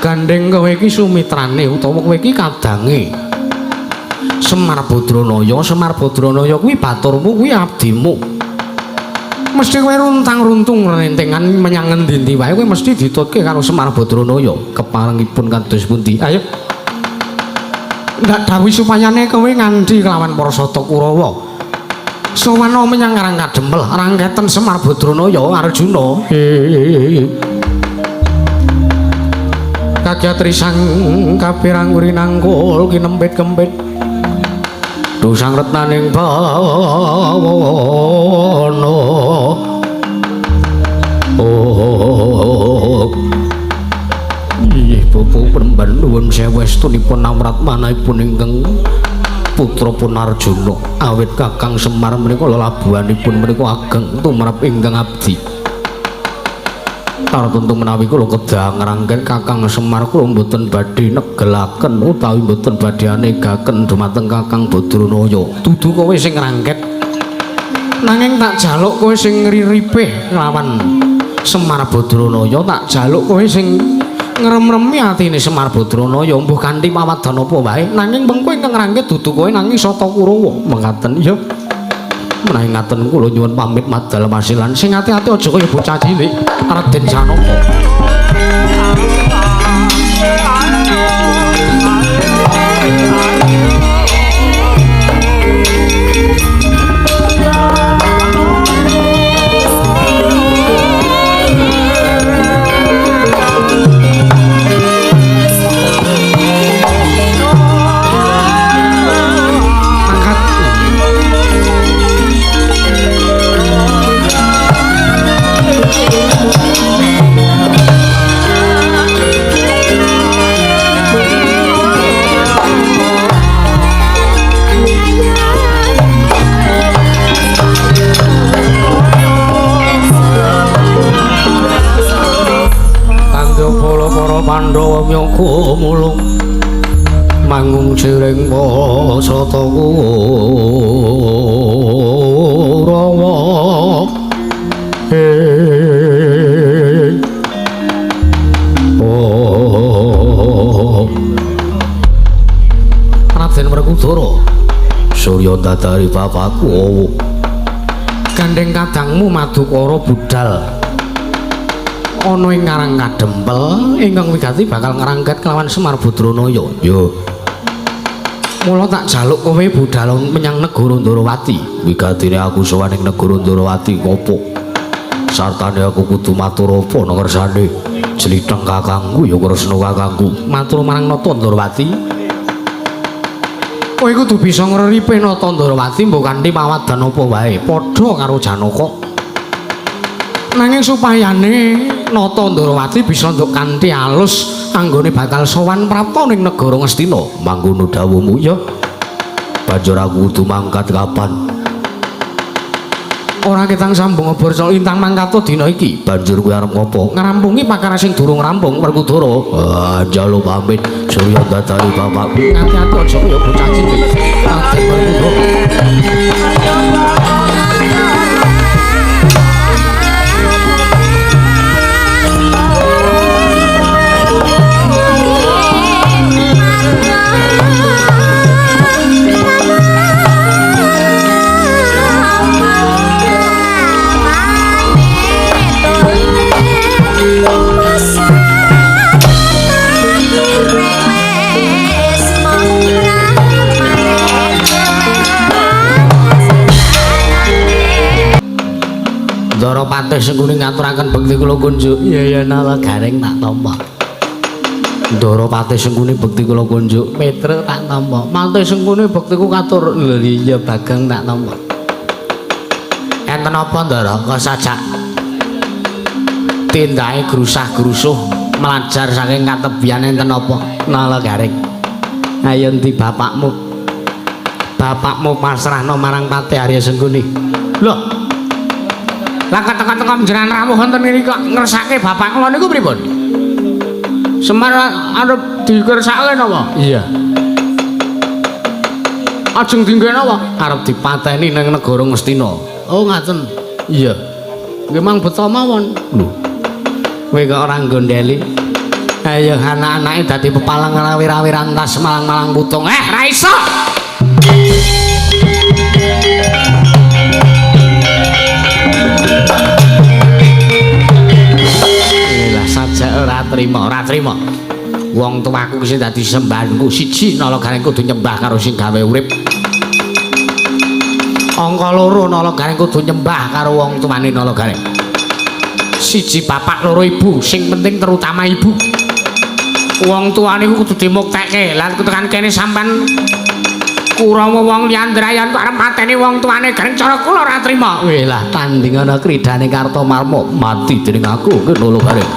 Gandeng kowe iki sumitrane utawa kowe iki kadange Semar Badranaya. Semar Badranaya kuwi baturmu, kuwi abdimu. Mesti kowe runtang-runtung rentengan menyang ngendi-endi wae kowe mesti ditutke karo Semar Badranaya. Keparengipun kados pundi? Ayo. Ndak dawuhi supayane kowe ngandhi kelawan para sata Kurawa. Sowana menyang Karang Kadempel, rangketen Semar Badranaya Arjuna. Kagyat risang kapirang rinangkul kinempit kempit. Dosang retnaning bawana. Oh. Inggih Bapak Premban nuwun sewu estunipun amrat manahipun ingkang putra pun Arjuna. Awit Kakang Semar menika lelabuhanipun menika ageng tumrap ingkang abdi. Tartuntu menawi kula kedah ngrangken Kakang Semar kula mboten badhe negelaken utawi mboten badhe anegaken dumateng Kakang Badranaya. Dudu kowe sing ngrangket. Nanging tak jaluk kowe sing ngriripih nglawan Semar Badranaya, tak jaluk kowe sing ngrem-remi atine Semar Badranaya mbuh kanthi pawadan apa wae. Nanging mengko ingkang ngrangket dudu kowe nanging Sata Kurawa. Mekaten ya. Menawi ngaten kula nyuwun pamit madal masilan. Sing ati-ati aja kaya bocah cilik Raden Janaka. Pandhawa myoga mulung mangung jiring sata Kurawa. Oh. Raden Werkudara Surya ndadari bapakku. Gandeng kadangmu Madukara budal ana ing Karang Kadempel ingkang wigati bakal ngrangket kelawan Semar Badranaya. Yo. Mula tak jaluk kowe budal menyang negara Ndorowati. Wigatine aku sowan ing negara Ndorowati opo? Sartane aku kudu matur apa nang kersane jlitheng kakangku ya Kresna kakangku. Matur marang Nata Ndorowati. Kowe kudu bisa ngreripe Nata Ndorowati mbok kanthi pawadan apa wae padha karo Janaka. Nanging supayane Nata Ndorowati bisa nduk kanthi alus Anggone bakal sowan prapta ning negara Ngastina. Mangkono dawuhmu ya. Banjur aku kudu mangkat kapan? Ora ketang sambung obor cok lintang mangkat dina iki. Banjur kowe arep ngopo? Ngrampungi perkara sing durung rampung Werkudara. Ah, njaluk pamit Surya Ndatari bapakku. Ngati-ati aja kaya bocah cilik. Raden Werkudara. Ndara Patih Sengkuni ngaturaken bekti kula kunjuk. Iya ya Nala Gareng tak tampa. Ndara Patih Sengkuni bekti kula kunjuk. Petra tak tampa. Patih Sengkuni bektiku katur. Lho iya Bageng tak tampa. Enten apa Ndara kok sajak tindake grusah-grusuh mlajar saking katebian enten apa Nala Gareng? Ayo endi bapakmu? Bapakmu pasrahno marang Patih Arya Sengkuni. Lho lah teka-teka jenengan rawuh wonten ngene kok ngersake bapak kula niku pripun? Semar arep dikersake napa? Iya. Ajeng dingge napa? Arep dipateni ning negara Ngastina. Oh ngaten. Iya. Nggih mang beto mawon. Lho. Kowe kok ora nggondheli? Ayo anak-anake dadi pepalang rawi-rawi rantas malang-malang putung. Ra iso. Lah sajak ora trima, ora trima. Wong tuaku sing dadi sembahanku siji Nala Gareng kudu nyembah karo sing gawe urip. Angka loro Nala Gareng kudu nyembah karo wong tuane Nala Gareng. Siji bapak loro ibu, sing penting terutama ibu. Wong tuane iku kudu dimuktekke. Lah tekan kene sampean Kurawa wong liyan drayan kok arep mateni wong tuane Gareng cara kula ora trima. Weh lah tandingana kridane Kartomarma mati dening aku ki Nala Gareng.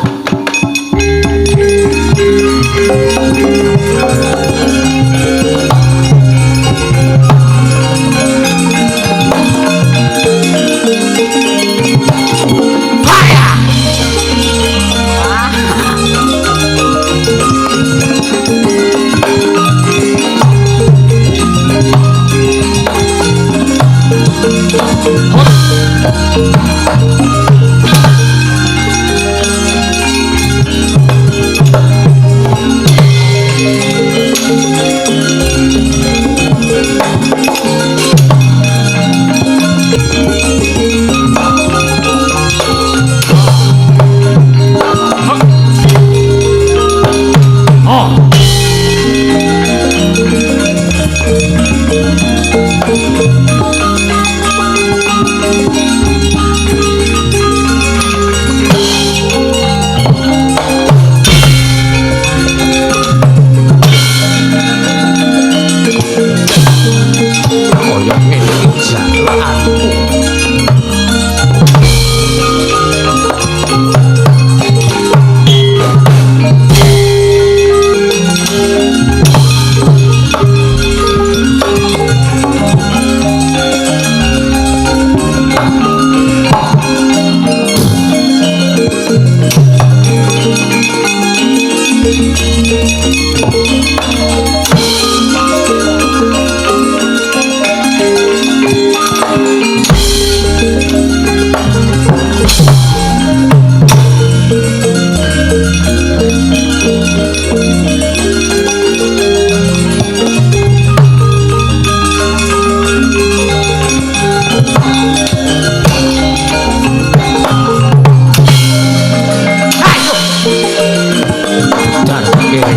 Dar kiri.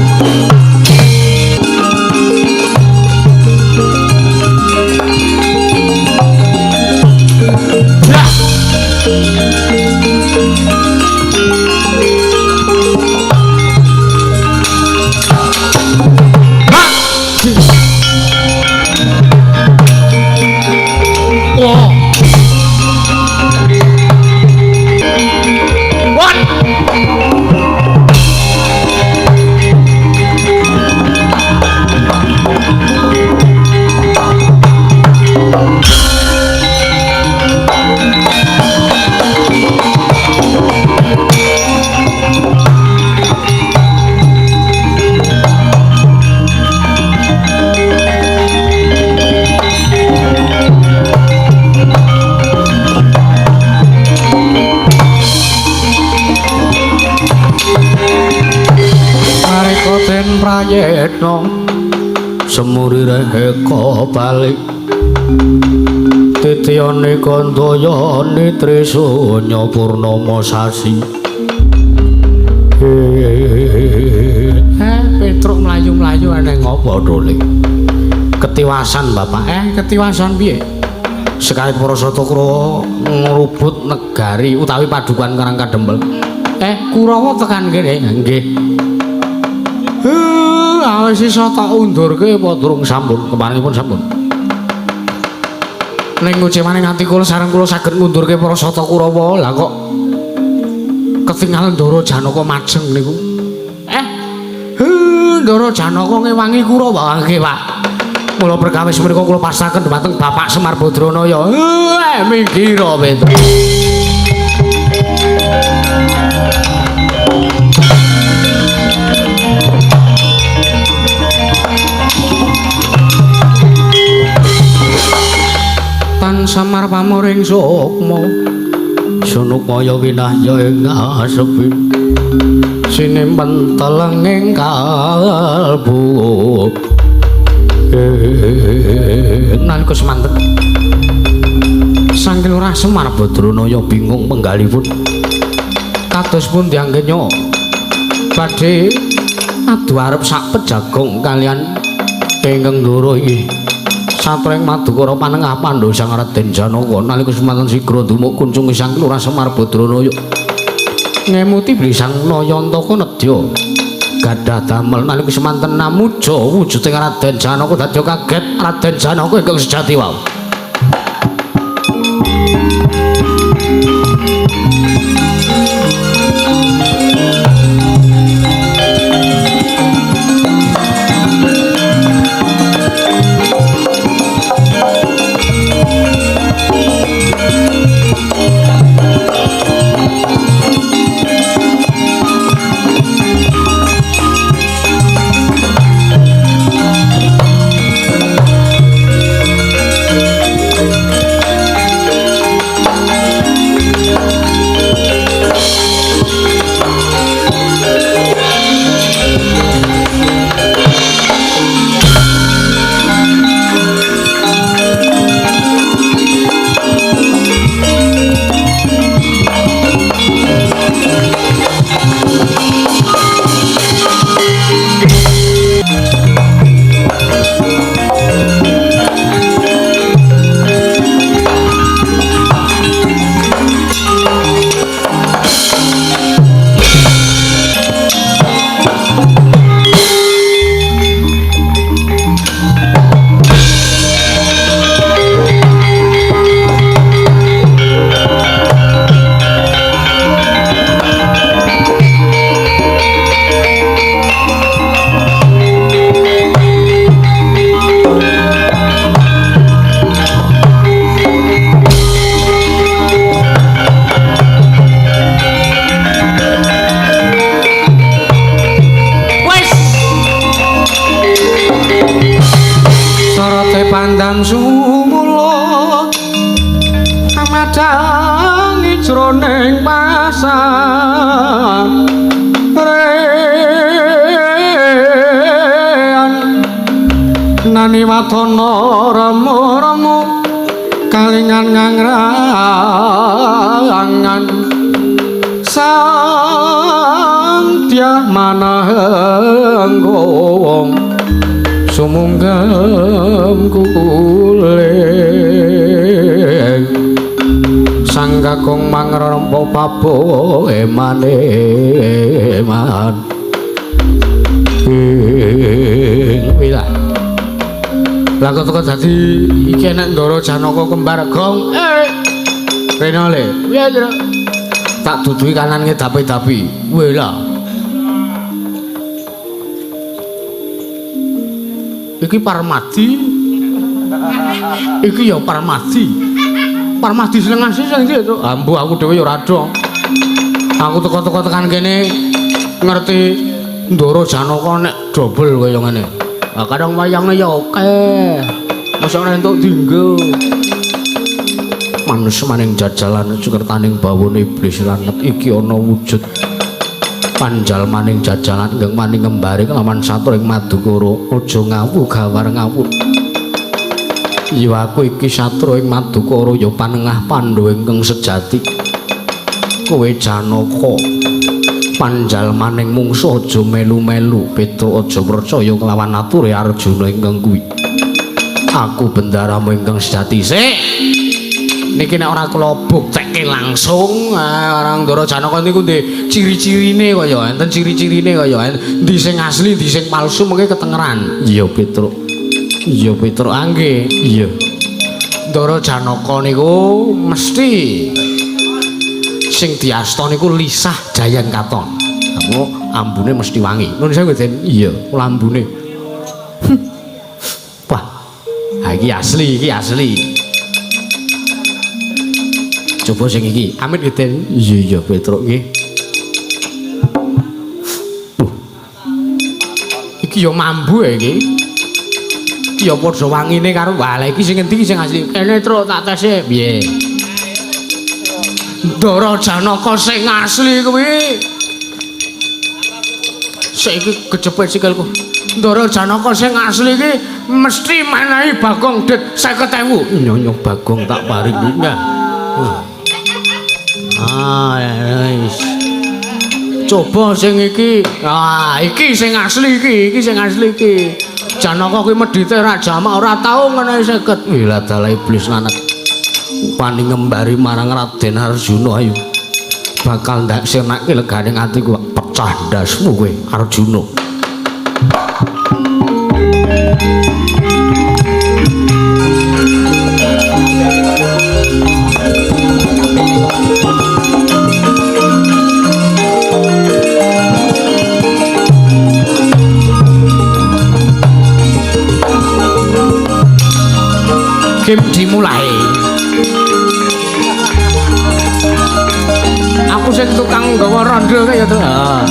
prayitna semuri reheka balik titiyane kandayane trisunya purnama sasi. Petruk mlayu-mlayu aneng apa dole? Ketiwasan bapak. Ketiwasan piye? Sekali para sata Kurawa ngrubut negari utawi padukuhan Karang Kadempel. Kurawa tekan kene. Nggih. Awis iso tak undurke apa durung sampun? Keparengipun sampun. Ning ngucemane nganti kula sareng kula saged ngundurke para sata Kurawa. Lah kok ketingal Ndara Janaka majeng niku. Ndara Janaka ngewangi Kurawa. Nggih, Pak. Mula perkawis menika kula pasrahaken dhumateng Bapak Semar Badranaya. Minggira Petruk. Tan samar pamuring sukma sunukmaya winahya ing ngasepi sinimpen telenging kalbu. Nalika semanten Sang Lurah Semar Badranaya bingung penggalipun kados pundi anggenya badhe adu arep sak pejagong kalian ingkang ndara iki satreng madukara panengah Pandhawa Sang Raden Janaka. Nalika semanten sigra dumuk kuncungi Sang Lurah Semar Badranaya ngemuti bilih Sang Nayantaka nedya gadah damel. Nalika semanten namuja wujuding Raden Janaka dadi kaget Raden Janaka ingkang sejati wau. Pandam sumula amadangi jroning pasarean nani watana remu-remu kalingan ngangrangan sang dyah manahenggo sumunggam kuling sang kakung mangrempa pabo emane eman ing wilah. Lah kok teko dadi iki enek Ndara Janaka kembar gong. Rene le. Piye, Tru? Tak duduhi kanan ngedapi-dapi. Weh lah. Iki Parmadi. Iki ya Parmadi. Parmadi Slengasi sing ndi, Truk? Ambu aku dhewe ya ora dong. Aku teko-teko tekan kene ngerti Ndara Janaka nek dobel kaya ngene. Lah kadang wayange ya akeh. Mosok ora entuk dienggo. Manus maning jajalan sukertaning bawone iblis lanet iki ana wujud Panjalmaning jajalan ingkang maning ngembari kelawan satur ing Madukara aja ngawu gawar ngawur. Ya aku iki satru ing Madukara ya panengah Pandhawa ingkang sejati. Kowe Janaka panjalmaning mungsuh aja melu-melu, Petruk aja percaya kelawan ature Arjuna ingkang kuwi. Aku bendaramu ingkang sejati. Sik. Niki nek ora kula buktekke langsung, orang Ndara Janaka niku ndek ciri-cirine kaya enten ciri-cirine kaya endi sing asli, endi sing palsu mengke ketengeran. Iya, Petruk. Iya, Petruk. Ah nggih. Iya. Ndara Janaka niku mesti sing diasta niku Lisah Jayang Katon. Kamu ambune mesti wangi. Nuwun sewu, Den. Iya, kula ambune. Wah. Ha iki asli, iki asli. Coba sing iki. Amit nggih, Den. Iya, iya, Petruk nggih. Iki ya mambu ya iki. Iki ya padha wangine karo wah lha iki sing endi sing asli? Kene Truk tak tese. Piye? Ndara Janaka sing asli kuwi. Sik iki kejepit sikilku. Ndara Janaka sing asli iki mesti menehi Bagong dit 50.000. Nyonyo Bagong tak paringi. Ah, wis. Coba sing iki. Ah, iki sing asli iki, iki sing asli iki. Janaka kuwi medhite ra jamak ora tau ngenehi 50. Wih, dalah iblis lanat. Wani ngembari marang Raden Arjuna ayo. Bakal ndak sirnake legane atiku pecah ndasmu kowe Arjuna. Game dimulai. Aku sing tukang nggawa rondo kaya to. Heeh.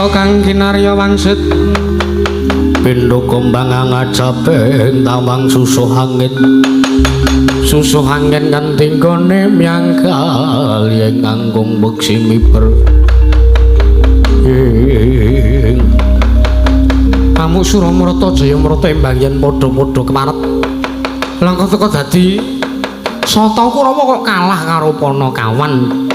Sastra kang kinarya wangsit pindha kembang ngajaping tawang susuh angin. Susuh angin kanthi nggone myangkal yen kangkung beksi miber. Ing Amuk Suramrata Jayamrata embang yen padha-padha kemaret. Langkah teka dadi Sata Kurawa kok kalah karo Panakawan.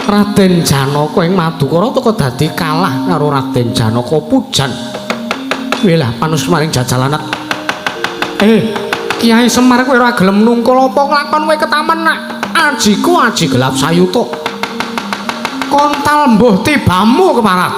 Raden Janaka ing Madukara teka dadi kalah karo Raden Janaka Pujan. Wilah panus maring jajalanak. Kiai Semar kowe ora gelem nungkul apa nglakon kowe ketaman nak. Ajiku aji gelap sayuta. Kontal mbuh tibamu keparat.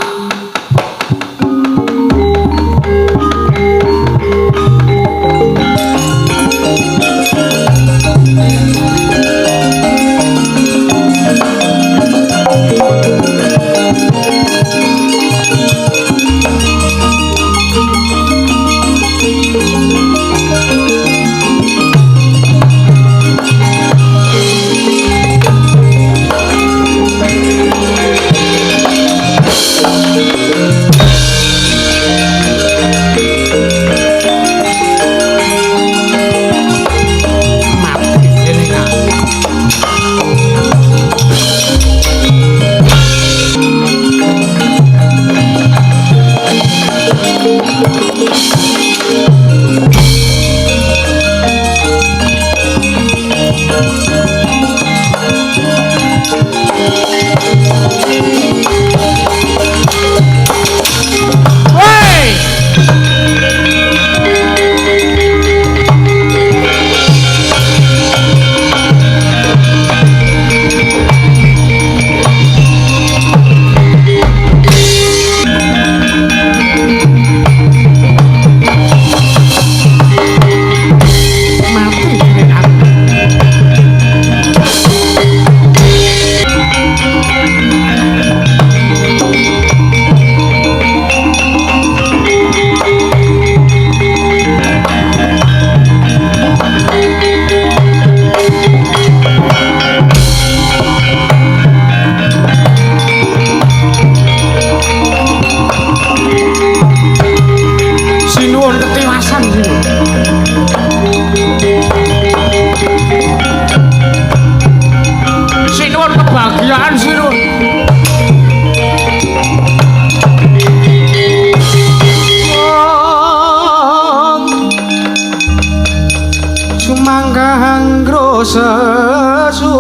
Sesumer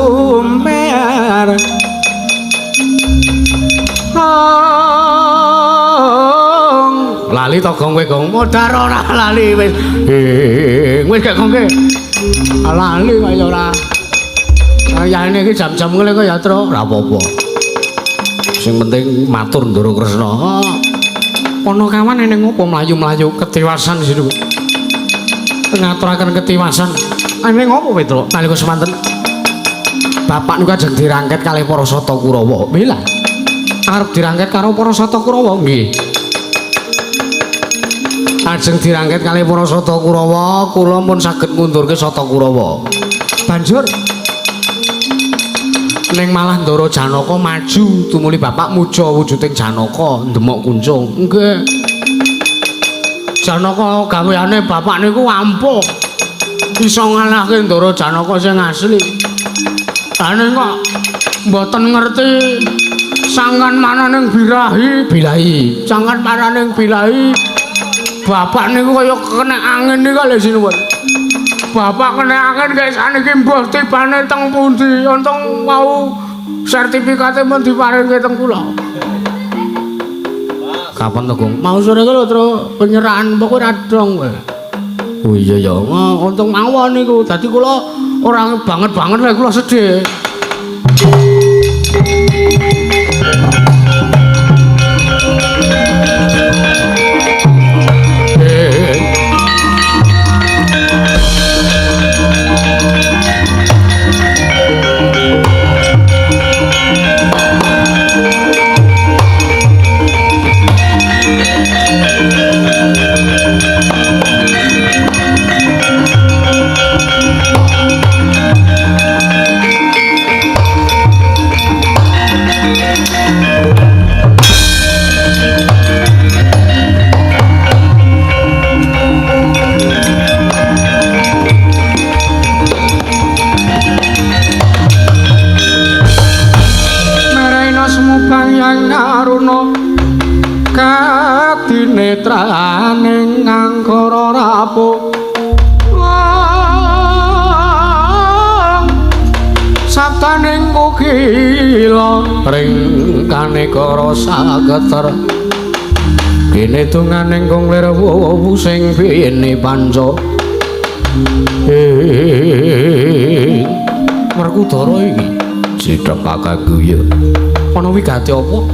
lali to gong kowe gong modar ora lali wis wis gak gong kowe lali kaya ora kayane iki jam-jam ngene kok ya tro ora apa-apa sing penting matur Ndara Kresna. Panakawan ning ngopo mlayu-mlayu ketiwasan situ ngaturaken ketiwasan ning ngopo Petro nalika semanten bapak niku ajeng dirangket kalih para Sata Kurawa. Mila arep dirangket karo para Sata Kurawa nggih. Ajeng dirangket kalih para Sata Kurawa, kula pun saged ngundurke Sata Kurawa. Banjur ning malah Ndara Janaka maju tumuli bapak muja wujuding Janaka ndemok kuncung. Nggih. Janaka gaweane bapak niku ampuh. Iso ngalahke Ndara Janaka sing asli. Ane kok mboten ngerti sangkan mananing birahi bilahi. Sangkan mananing bilahi bapak niku kaya kena angin niku lho sinuwun. Bapak kena angin guys saniki mbuh tibane teng pundi. Untung wau sertifikate mun diparingke teng kula. Kapan to, Gong? Mau sore ku lho, Tru, penyerahan pokoke ora dong kowe. Oh iya ya, untung mawon niku. Dadi kula ora banget-banget lek kula sedih. taruna kadinetraning angkara rapuh sabdaning kukila ring kanekara sageter kene donganing kung lirwu sing bene panca. Werkudara iki cithak kakangku ya ana wigati apa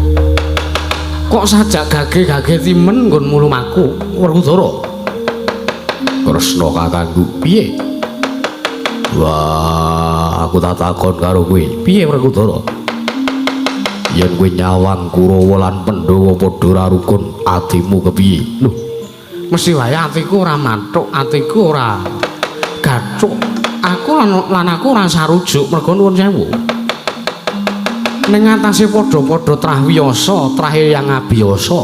kok sajak gage-gage timen nggon mulumaku Werkudara? Kresna kakangku piye? Wah, aku tak takon karo kowe. Piye Werkudara? Yen kowe nyawang Kurawa lan Pandhawa padha ora rukun, atimu kepiye? Lho, mesti wae atiku ora mathuk, atiku ora gacuk. Aku lan aku ora sarujuk mergo nuwun sewu. Ning atase padha-padha trah wiyasa, trahe yang abiyasa.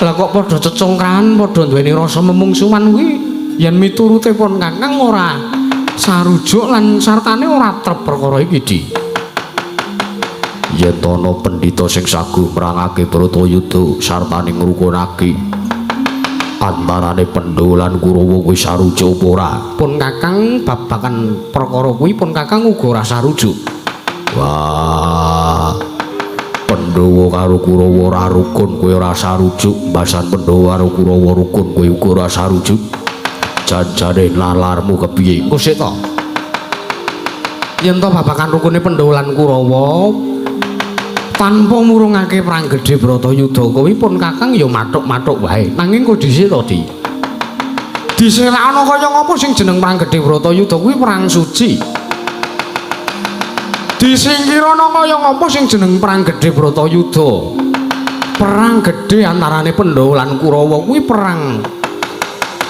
Lah kok padha cecongkrahan, padha duweni rasa memungsuhan kuwi yen miturute pun Kakang ora sarujuk lan sartane ora trep perkara iki, Di. Yen ana pendhita sing saguh merangake Bratayuda sartane ngrukunake antarane Pandhawa lan Kurawa kuwi sarujuk apa ora? Pun Kakang babagan perkara kuwi pun Kakang uga ora sarujuk. Wah, Pandhawa karo Kurawa ora rukun kuwi ora sarujuk, mbasan Pandhawa karo Kurawa rukun kuwi uga ora sarujuk. Janjane nalarmu kepiye? Engko sik to. Yen to babagan rukune Pandhawa lan Kurawa tanpa murungake perang gedhe Bratayuda kuwi pun Kakang ya mathuk-mathuk wae. Nanging kok dhisik to, Di? Diselakno kaya ngapa sing jeneng perang gedhe Bratayuda kuwi perang suci. Disingkirana kaya ngapa sing jeneng perang gedhe Bratayuda? Perang gedhe antarane Pandhawa lan Kurawa kuwi perang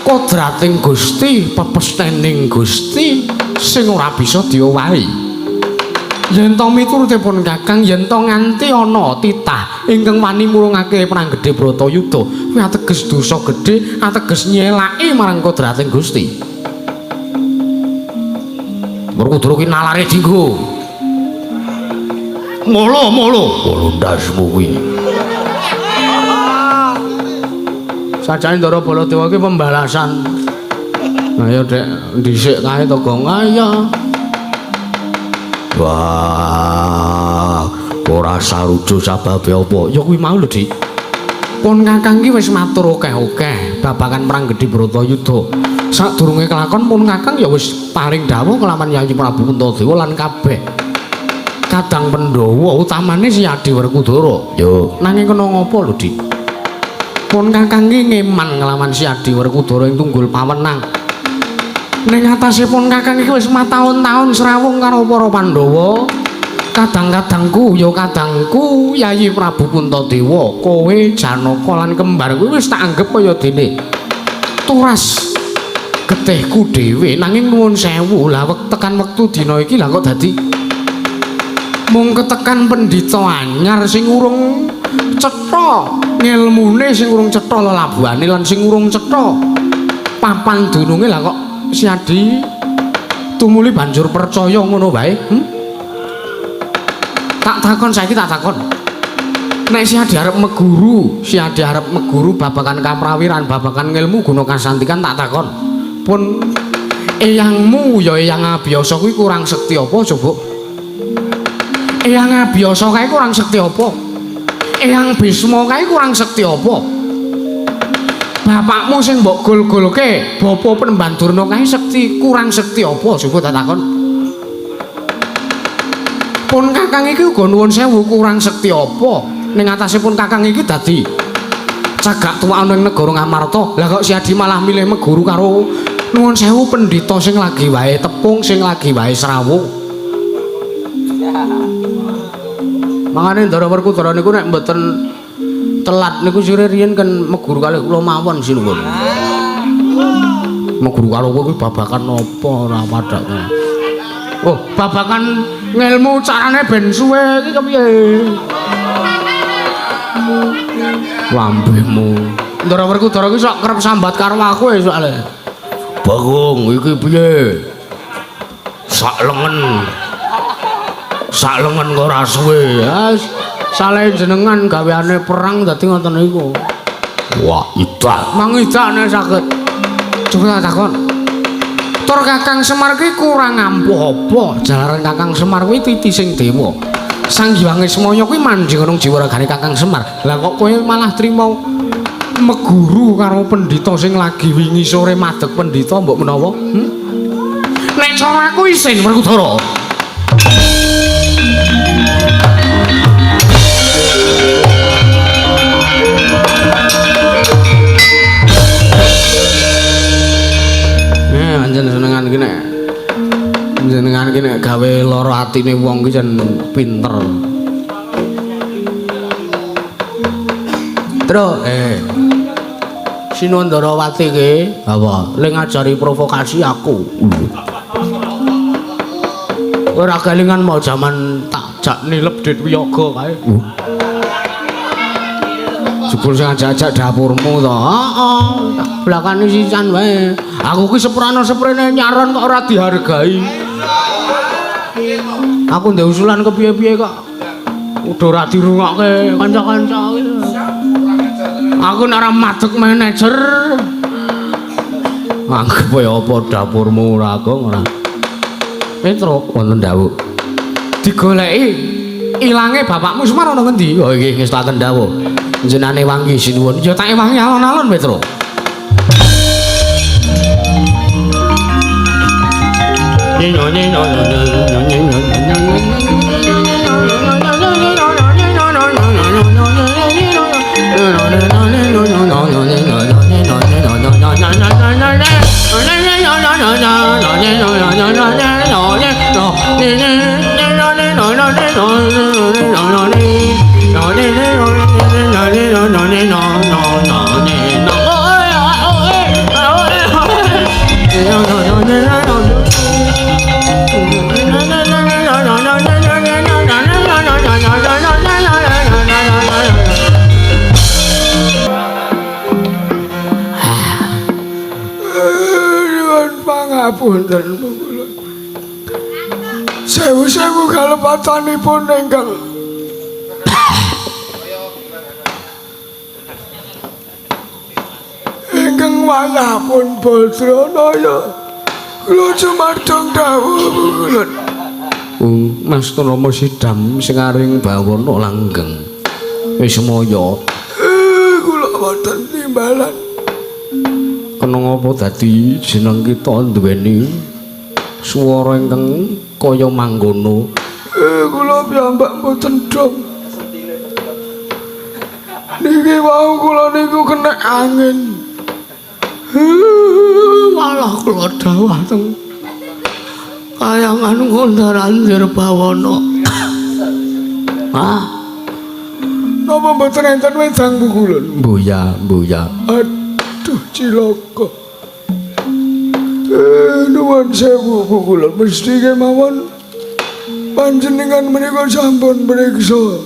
kodrating Gusti, pepestening Gusti sing ora bisa diowahi. Yen to miturute pun Kakang, yen to nganti ana titah ingkang wani murungake perang gedhe Bratayuda, kuwi ateges dosa gedhe, ateges nyelaki marang kodrating Gusti. Werkudara ki nalare dinggo. Molo molo, molo ndasmu kuwi. Sajane Ndara Baladewa ki pembalasan. Ayo Dek, dhisik kae to Gong. Ayo. Wah, ora sarujuk sababe apa? Ya kuwi mau lho, Dik. Pun Kakang ki wis matur akeh-akeh babagan perang gedhe Bratayuda. Sadurunge kelakon pun Kakang ya wis paring dawuh kelawan Yayi Prabu Puntadewa lan kabeh kadang Pandhawa, utamane si Adi Werkudara. Yo, nanging kena ngopo lho, Dik? Pun Kakang ki ngeman nglawan si Adi Werkudara ing tunggul pawenang. Ning atase pun Kakang iki wis mataun-taun srawung karo para Pandhawa. Kadang-kadangku ya kadangku Yayi Prabu Puntadewa, kowe Janaka lan kembar kuwi wis tak anggep kaya dene turas getihku dhewe. Nanging nuwun sewu, lah tekan wektu dina iki lah kok dadi mung ketekan pendhita anyar sing urung cetha ngilmune, sing urung cetha lelabuhane lan sing urung cetha papan dununge, lah kok si Adi tumuli banjur percaya ngono wae. Tak takon saiki, tak takon. Nek si Adi arep meguru, si Adi arep meguru babagan kaprawiran, babagan ngilmu guna kasantikan, tak takon. Pun eyangmu ya eyang abiyasa kuwi kurang sekti apa coba? Eyang abiyasa kae kurang sekti apa? Eyang Bisma kae kurang sekti apa? Bapakmu sing mbok gol-golke, Bapa Penemban Durna kae sekti kurang sekti apa? Coba tak takon. Pun Kakang iki uga nuwun sewu kurang sekti apa? Ning atase pun Kakang iki dadi cagak tuwa ana ing negara Ngamarta. Lah kok si Adi malah milih meguru karo nuwun sewu pendhita sing lagi wae tepung, sing lagi wae srawung. Mangane Ndara Werkudara niku nek mboten telat niku sire riyen kan meguru kalih kula mawon sinuwun. Meguru karo kowe kuwi babakan apa ora padake. Oh, babakan ngelmu carane ben suwe iki kepiye? Lambemu. Ndara Werkudara iki sok kerep sambat karo aku ya soalé. Bagong iki piye? Sak lengen. Sak lengen kok ora suwe. Ya. Salahe jenengan gaweane perang dadi ngoten niku. Wah, idak. Mangidane saged. Coba takon. Tur Kakang Semar kuwi kurang ampuh apa? Jalaran Kakang Semar kuwi titising dewa. Sang Hyang Ismaya kuwi manjing ana jiwa ragane Kakang Semar. Lah kok kowe malah trima meguru karo pendhita sing lagi wingi sore madeg pendhita mbok menawa? Nek cara aku isin Werkudara. Jenengan iki nek jenengan iki nek gawe lara atine wong ki jan pinter. Tru, Sinundarawati ki apa? Le ngajari provokasi aku. Ora kelingan mau jaman tak jak nilep dit wiyaga kae. Jebul sing ajak-ajak dapurmu to. Heeh, tak blakane sisan wae. Aku ki seprana-seprene nyaron kok ora dihargai. Aku ndek usulan kepiye-piye kok udah ora dirungokke kanca-kanca. Aku nek ora madeg manajer. Anggep kaya apa dapurmu ora kok ora. Petro wonten dawuh. Digoleki ilange bapakmu Semar ana ngendi? Oh nggih ngestaken dawuh. Jenane wangi sinuwun. Ya tak ewangi alon-alon Petro. Pangapunten kula. Sewu-sewu kalepatanipun ingkang ingkang wayahpun Badranaya. Kula sumardong dawuh kula. Mas Rama Sidam sing aring bawana langgeng. Wis maya. Kula wonten timbalan. Kena ngapa dadi jeneng kita duweni swara ingkang kaya mangkono? Kula piyambak mboten dong. Niki wau kula niku kena angin. Malah kula dawah teng kayangan Kondarandir Bawana. Ah. Napa mboten enten wedang pukulun? Mboya, mboya. Aduh cilaka. Nuwun sewu kula mesti kemawon panjenengan menika sampun mriksa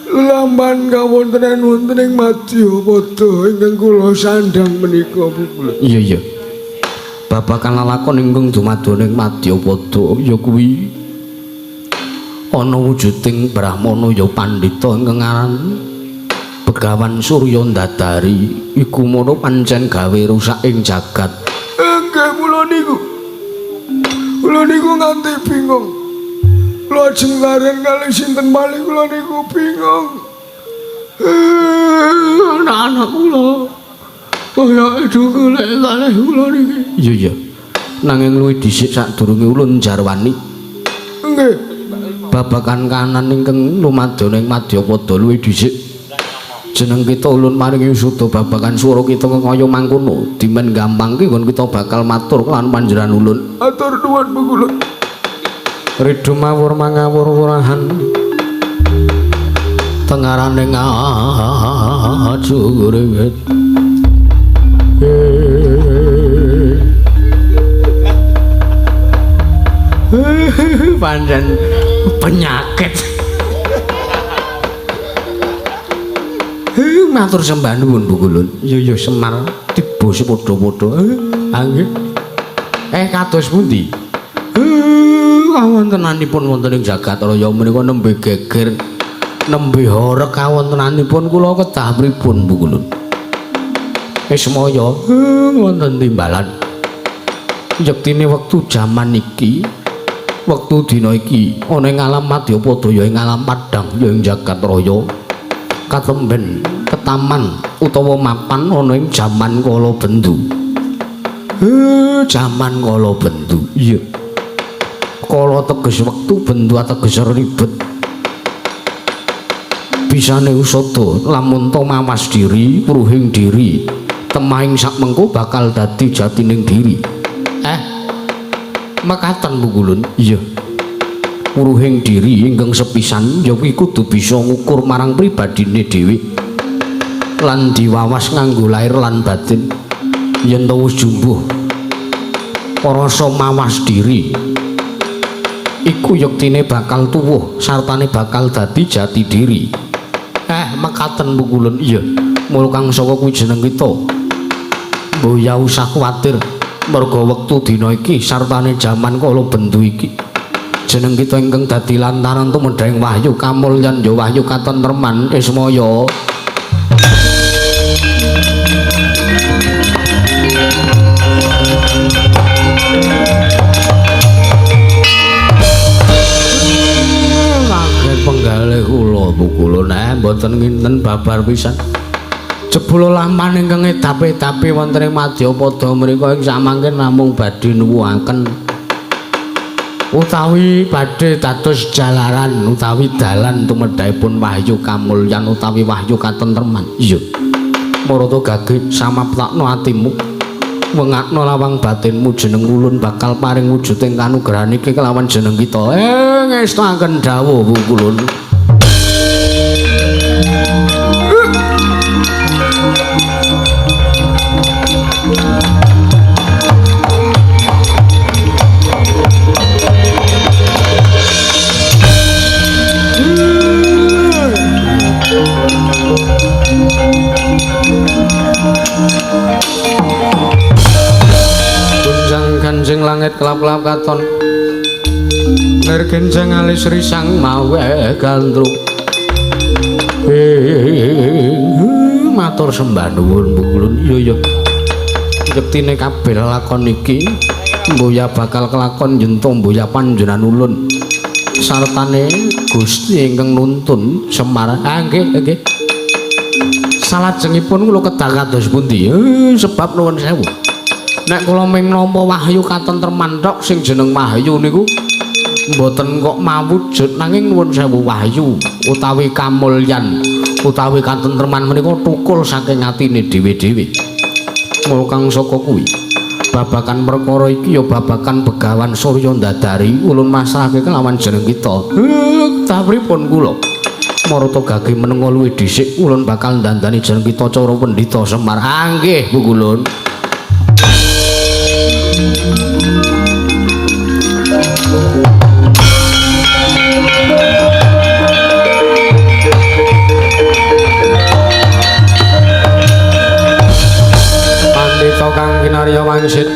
lelamban kawontenan wonten ing Madyapada ingkang kula sandhang menika kula. Iya iya. Babagan lalakon ingkang dumadya ing Madyapada ya kuwi ana wujuding brahmana ya pandhita ingkang aran Begawan Surya Ndadari iku mono pancen gawe rusak ing jagat. Nggih kula niku. Kula niku nganti bingung. Kula ajeng laren kalih sinten malih kula niku bingung. Anak-anak kula kaya golek kalih kula niki. Iya iya. Nanging luwih dhisik sadurunge ulun jarwani. Nggih. Babagan kanan ingkang lumadya ing Madyapada luwih dhisik. Jeneng kita ulun maringi suda babagan swara kita kaya mangkono dimen gampang ki nggon kita bakal matur lan panjenengan ulun. Atur nuwun kula. Ridho mawur mangawur wurahan tengarane ngajurwit. Pancen penyakit. Matur sembah nuwun Bu Kulun. Ya ya Semar tiba padha-padha. Ha nggih. Kados pundi? Kawontenanipun wonten ing jagat raya menika nembe geger. Nembe horeg kawontenanipun kula kedah pripun Bu Kulun? Ismaya wonten timbalan. Yektine wektu jaman iki, wektu dina iki ana ing alam madyapada ya ing alam padhang ya ing jagat raya. Katemben ketaman utawa mapan ana ing jaman kala bendu. Jaman kala bendu. Iya. Kala teges wektu, bendu ateges ribet. Bisane usada lamun to mawas diri, pruhing diri, temahing sakmengko bakal dadi jatining diri. Mekaten Bu Kulun. Iya. Puruhing diri ingkang sepisan ya kuwi kudu bisa ngukur marang pribadine dhewe lan diwawas nganggo lahir lan batin. Yen to wis jumbuh rasa mawas diri iku yektine bakal tuwuh sartane bakal dadi jati diri. Mekaten Bu Kulun. Iya. Mula kang saka kuwi jeneng kita. Mbok ya usah kuwatir merga wektu dina iki sartane jaman kala bendu iki jeneng kita ingkang dadi lantaran tumedhahing wahyu kamulyan ya wahyu katentreman Ismaya. Kaget penggalih kula Bu Kulun mboten nginten babar pisan. Jebul laman ingkang edapi-edapi wonten ing madyapada mriku ing samangke namung badhe nuwuhaken utawi badhe dados jalaran utawi dalan tumedhahipun wahyu kamulyan utawi wahyu katentreman. Iya. Marata gage samaptakno atimu, wengakno lawang batinmu, jeneng ulun bakal paring wujuding kanugrahan iki kelawan jeneng kita. Ngestoaken dawuh Bu Kulun. Gunjang langit kelap-kelap katon lir genjang alis risang mawe gandrung. Matur sembah nuwun Bu Kulun. Iya iya. Yektine kabeh lakon iki mboya bakal kelakon yen to mboya panjenengan ulun sartane Gusti ingkang nuntun Semar. Nggih nggih. Salajengipun kula kedah kados pundi? Sebab nuwun sewu. Nek kula ming nampa wahyu katentreman tok sing jeneng wahyu niku mboten kok mawujud, nanging nuwun sewu wahyu utawi kamulyan utawi katentreman menika tukul saking atine dhewe-dhewe. Mula kang saka kuwi babakan perkara iki ya babakan Begawan Surya Ndadari ulun masrahke kelawan jeneng kita. Ta pripun kula? Marata gage menenga luwih dhisik ulun bakal ndandani jeneng kita cara Pendhita Semar. Nggih Bu Kulun. Pandita kang kinarya wangsit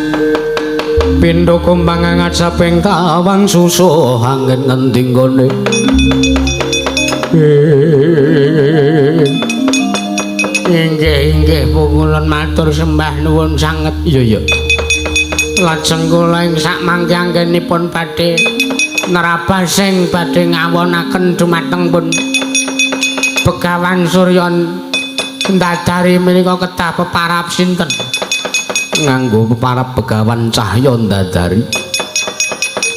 pindha kumbang ngajaping tawang susuh anggen ngendi nggone. Inggih inggih Bu Kulun matur sembah nuwun sanget. Iya iya. Lajeng kula ing sak mangke anggenipun badhe nerabas sing badhe ngawonaken dumateng pun Begawan Surya Ndadari menika kedah peparap sinten? Nganggo peparap Begawan Cahya Ndadari.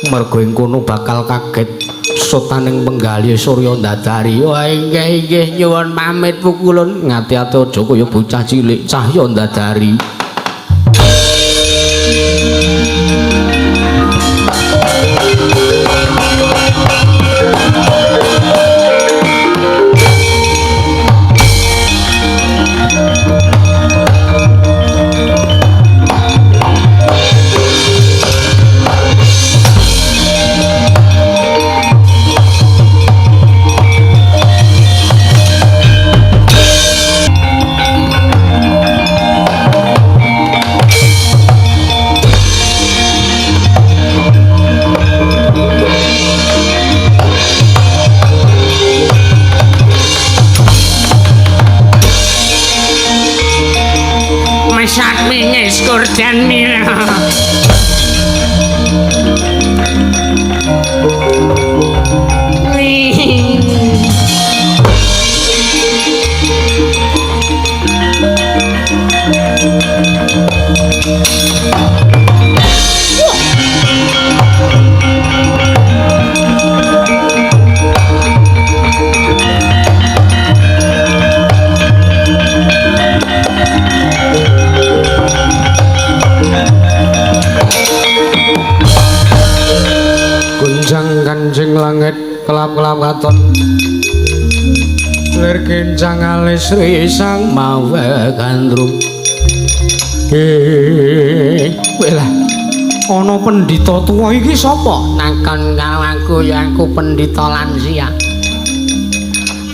Merga ing kono bakal kaget sotaning penggalih Surya Ndadari. Oh inggih inggih nyuwun pamit Bu Kulun. Ngati-ati aja kaya bocah cilik Cahya Ndadari. Jordan iki. Gunjang kanjing langit kelap-kelap katon lir kencang alis risang mawe gandrung. Welah ana pendhita tuwa iki sapa? Nakon karo aku ya aku pendhita lansia.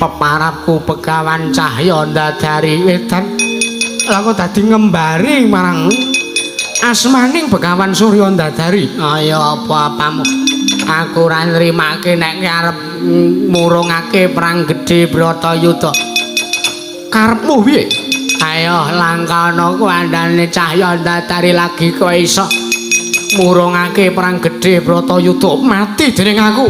Peparapku Begawan Cahya Ndadari Wedan. Lah kok dadi ngembari marang asmaning Begawan Surya Ndadari. Ayo apa-apamu. Aku ora nrimake nek arep murungake perang gedhe Bratayuda. Karepmu piye? Ayo langkana kuwandane Cahya Ndadari lagi kowe iso murungake perang gedhe Bratayuda mati dening aku.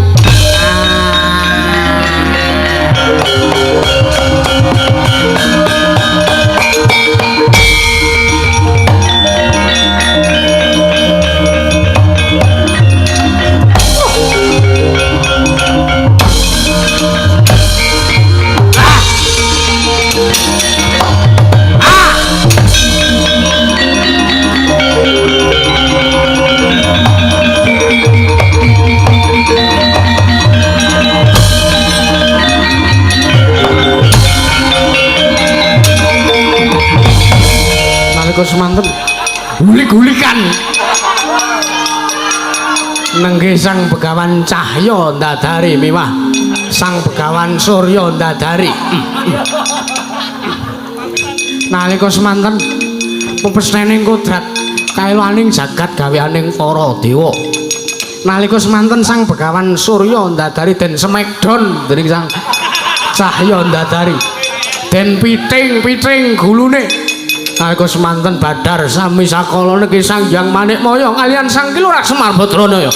Nalika semanten gulik-gulikan nenggih Sang Begawan Cahya Ndadari miwah Sang Begawan Surya Ndadari. Nalika semanten pepesnening kodrat kaelaning jagat gaweaning para dewa. Nalika semanten Sang Begawan Surya Ndadari den smackdown dening Sang Cahya Ndadari, den piting-piting gulune. Nalika semanten badar sami sakala niki Sang Hyang Manikmaya kaliyan Sang Ki Lurah Semar Badranaya.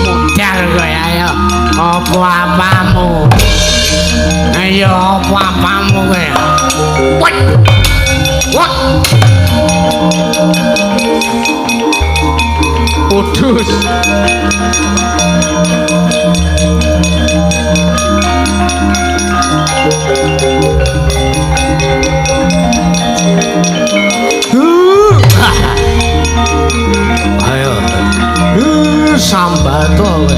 Modal kowe ayo apa-apamu. Ayo apa-apamu kowe. Wah. Wah. Kudus. Ayo. Sambato kowe.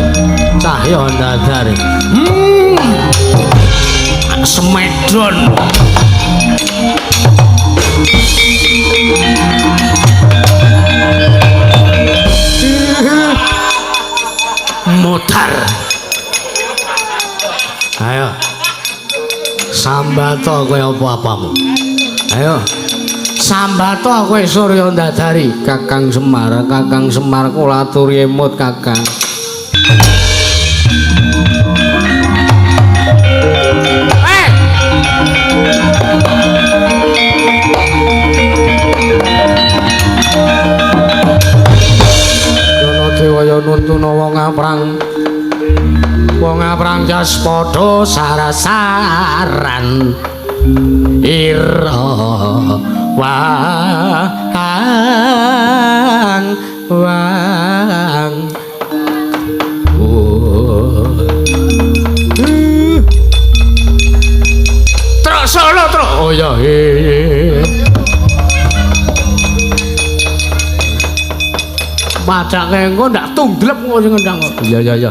Cahya Ndadari. Semedon. Mutar. Ayo. Sambato kowe apa-apamu. Ayo. Sambato kowe Surya Ndadari, Kakang Semar, Kakang Semar kula aturi emut Kakang. Dewaya nuntuna wong aprang. Wong aprang jas padha sarasaran. Ira wang wang. Truk Solo truk. Oh ya. Padake engko ndak tungglep engko sing ngendang. Iya iya iya.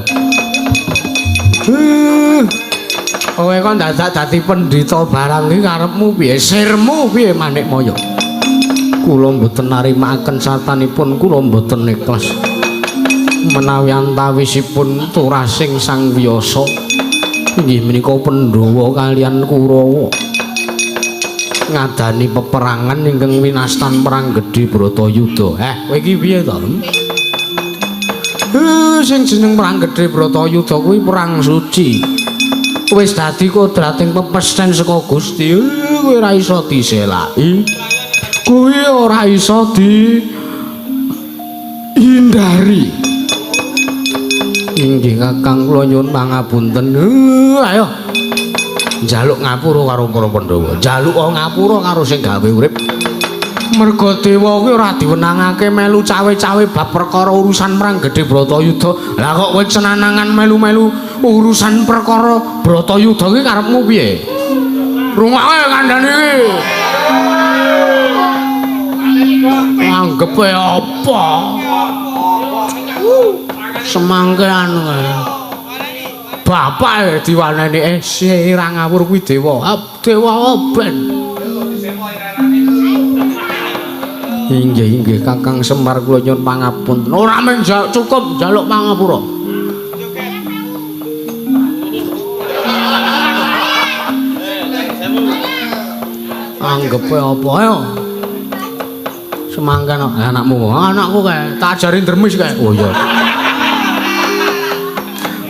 Kowe kok dadak dadi pendhita barang iki karepmu piye? Sirmu piye Manikmaya? Kula mboten narimakaken satanipun, kula mboten ikhlas. Menawi antawisipun turasing Sang Wiyasa inggih menika Pandhawa kaliyan Kurawa ngadani peperangan ingkang winastan perang gedhe Bratayuda. Kowe iki piye to? Sing jeneng perang gedhe Bratayuda kuwi perang suci. Wis dadi kodrating pepesten saka Gusti. Kowe ora iso diselaki. Kuwi ora iso dihindari. Inggih Kakang, kula nyuwun pangapunten. Ayo. Njaluk ngapura karo para Pandhawa. Njaluk ngapura karo sing gawe urip. Merga dewa kuwi ora diwenangake melu cawe-cawe bab perkara urusan perang gedhe Bratayuda. Lah kok kowe cenanangan melu-melu urusan perkara Bratayuda kuwi karepmu piye? Rungokke kandhane iki. Anggepe apa? Semangke anu kae. Bapak diwaneni sira ngawur kuwi dewa. Dewa ben. Inggih inggih Kakang Semar, kula nyuwun pangapunten. Ora mung cukup njaluk pangapura. Anggepe apa ayo? Semangkan anakmu, anakku kae tak ajari ndremis kae. Oh iya.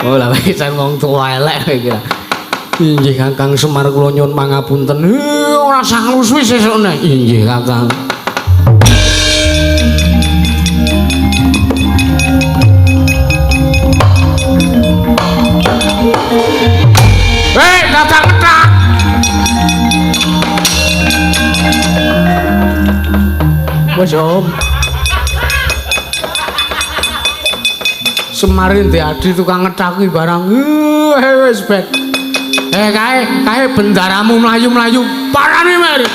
Oh lah wis wong tuwa elek iki. Inggih Kakang Semar, kula nyuwun pangapunten. Ora usah nglusuhi sesukne. Inggih Kakang. Hei, dadak ngetak. Wis Om. Semarin Adi tukang ngetak kuwi barang. Wis ben. Kae kae bendaramu mlayu-mlayu. Parani mari.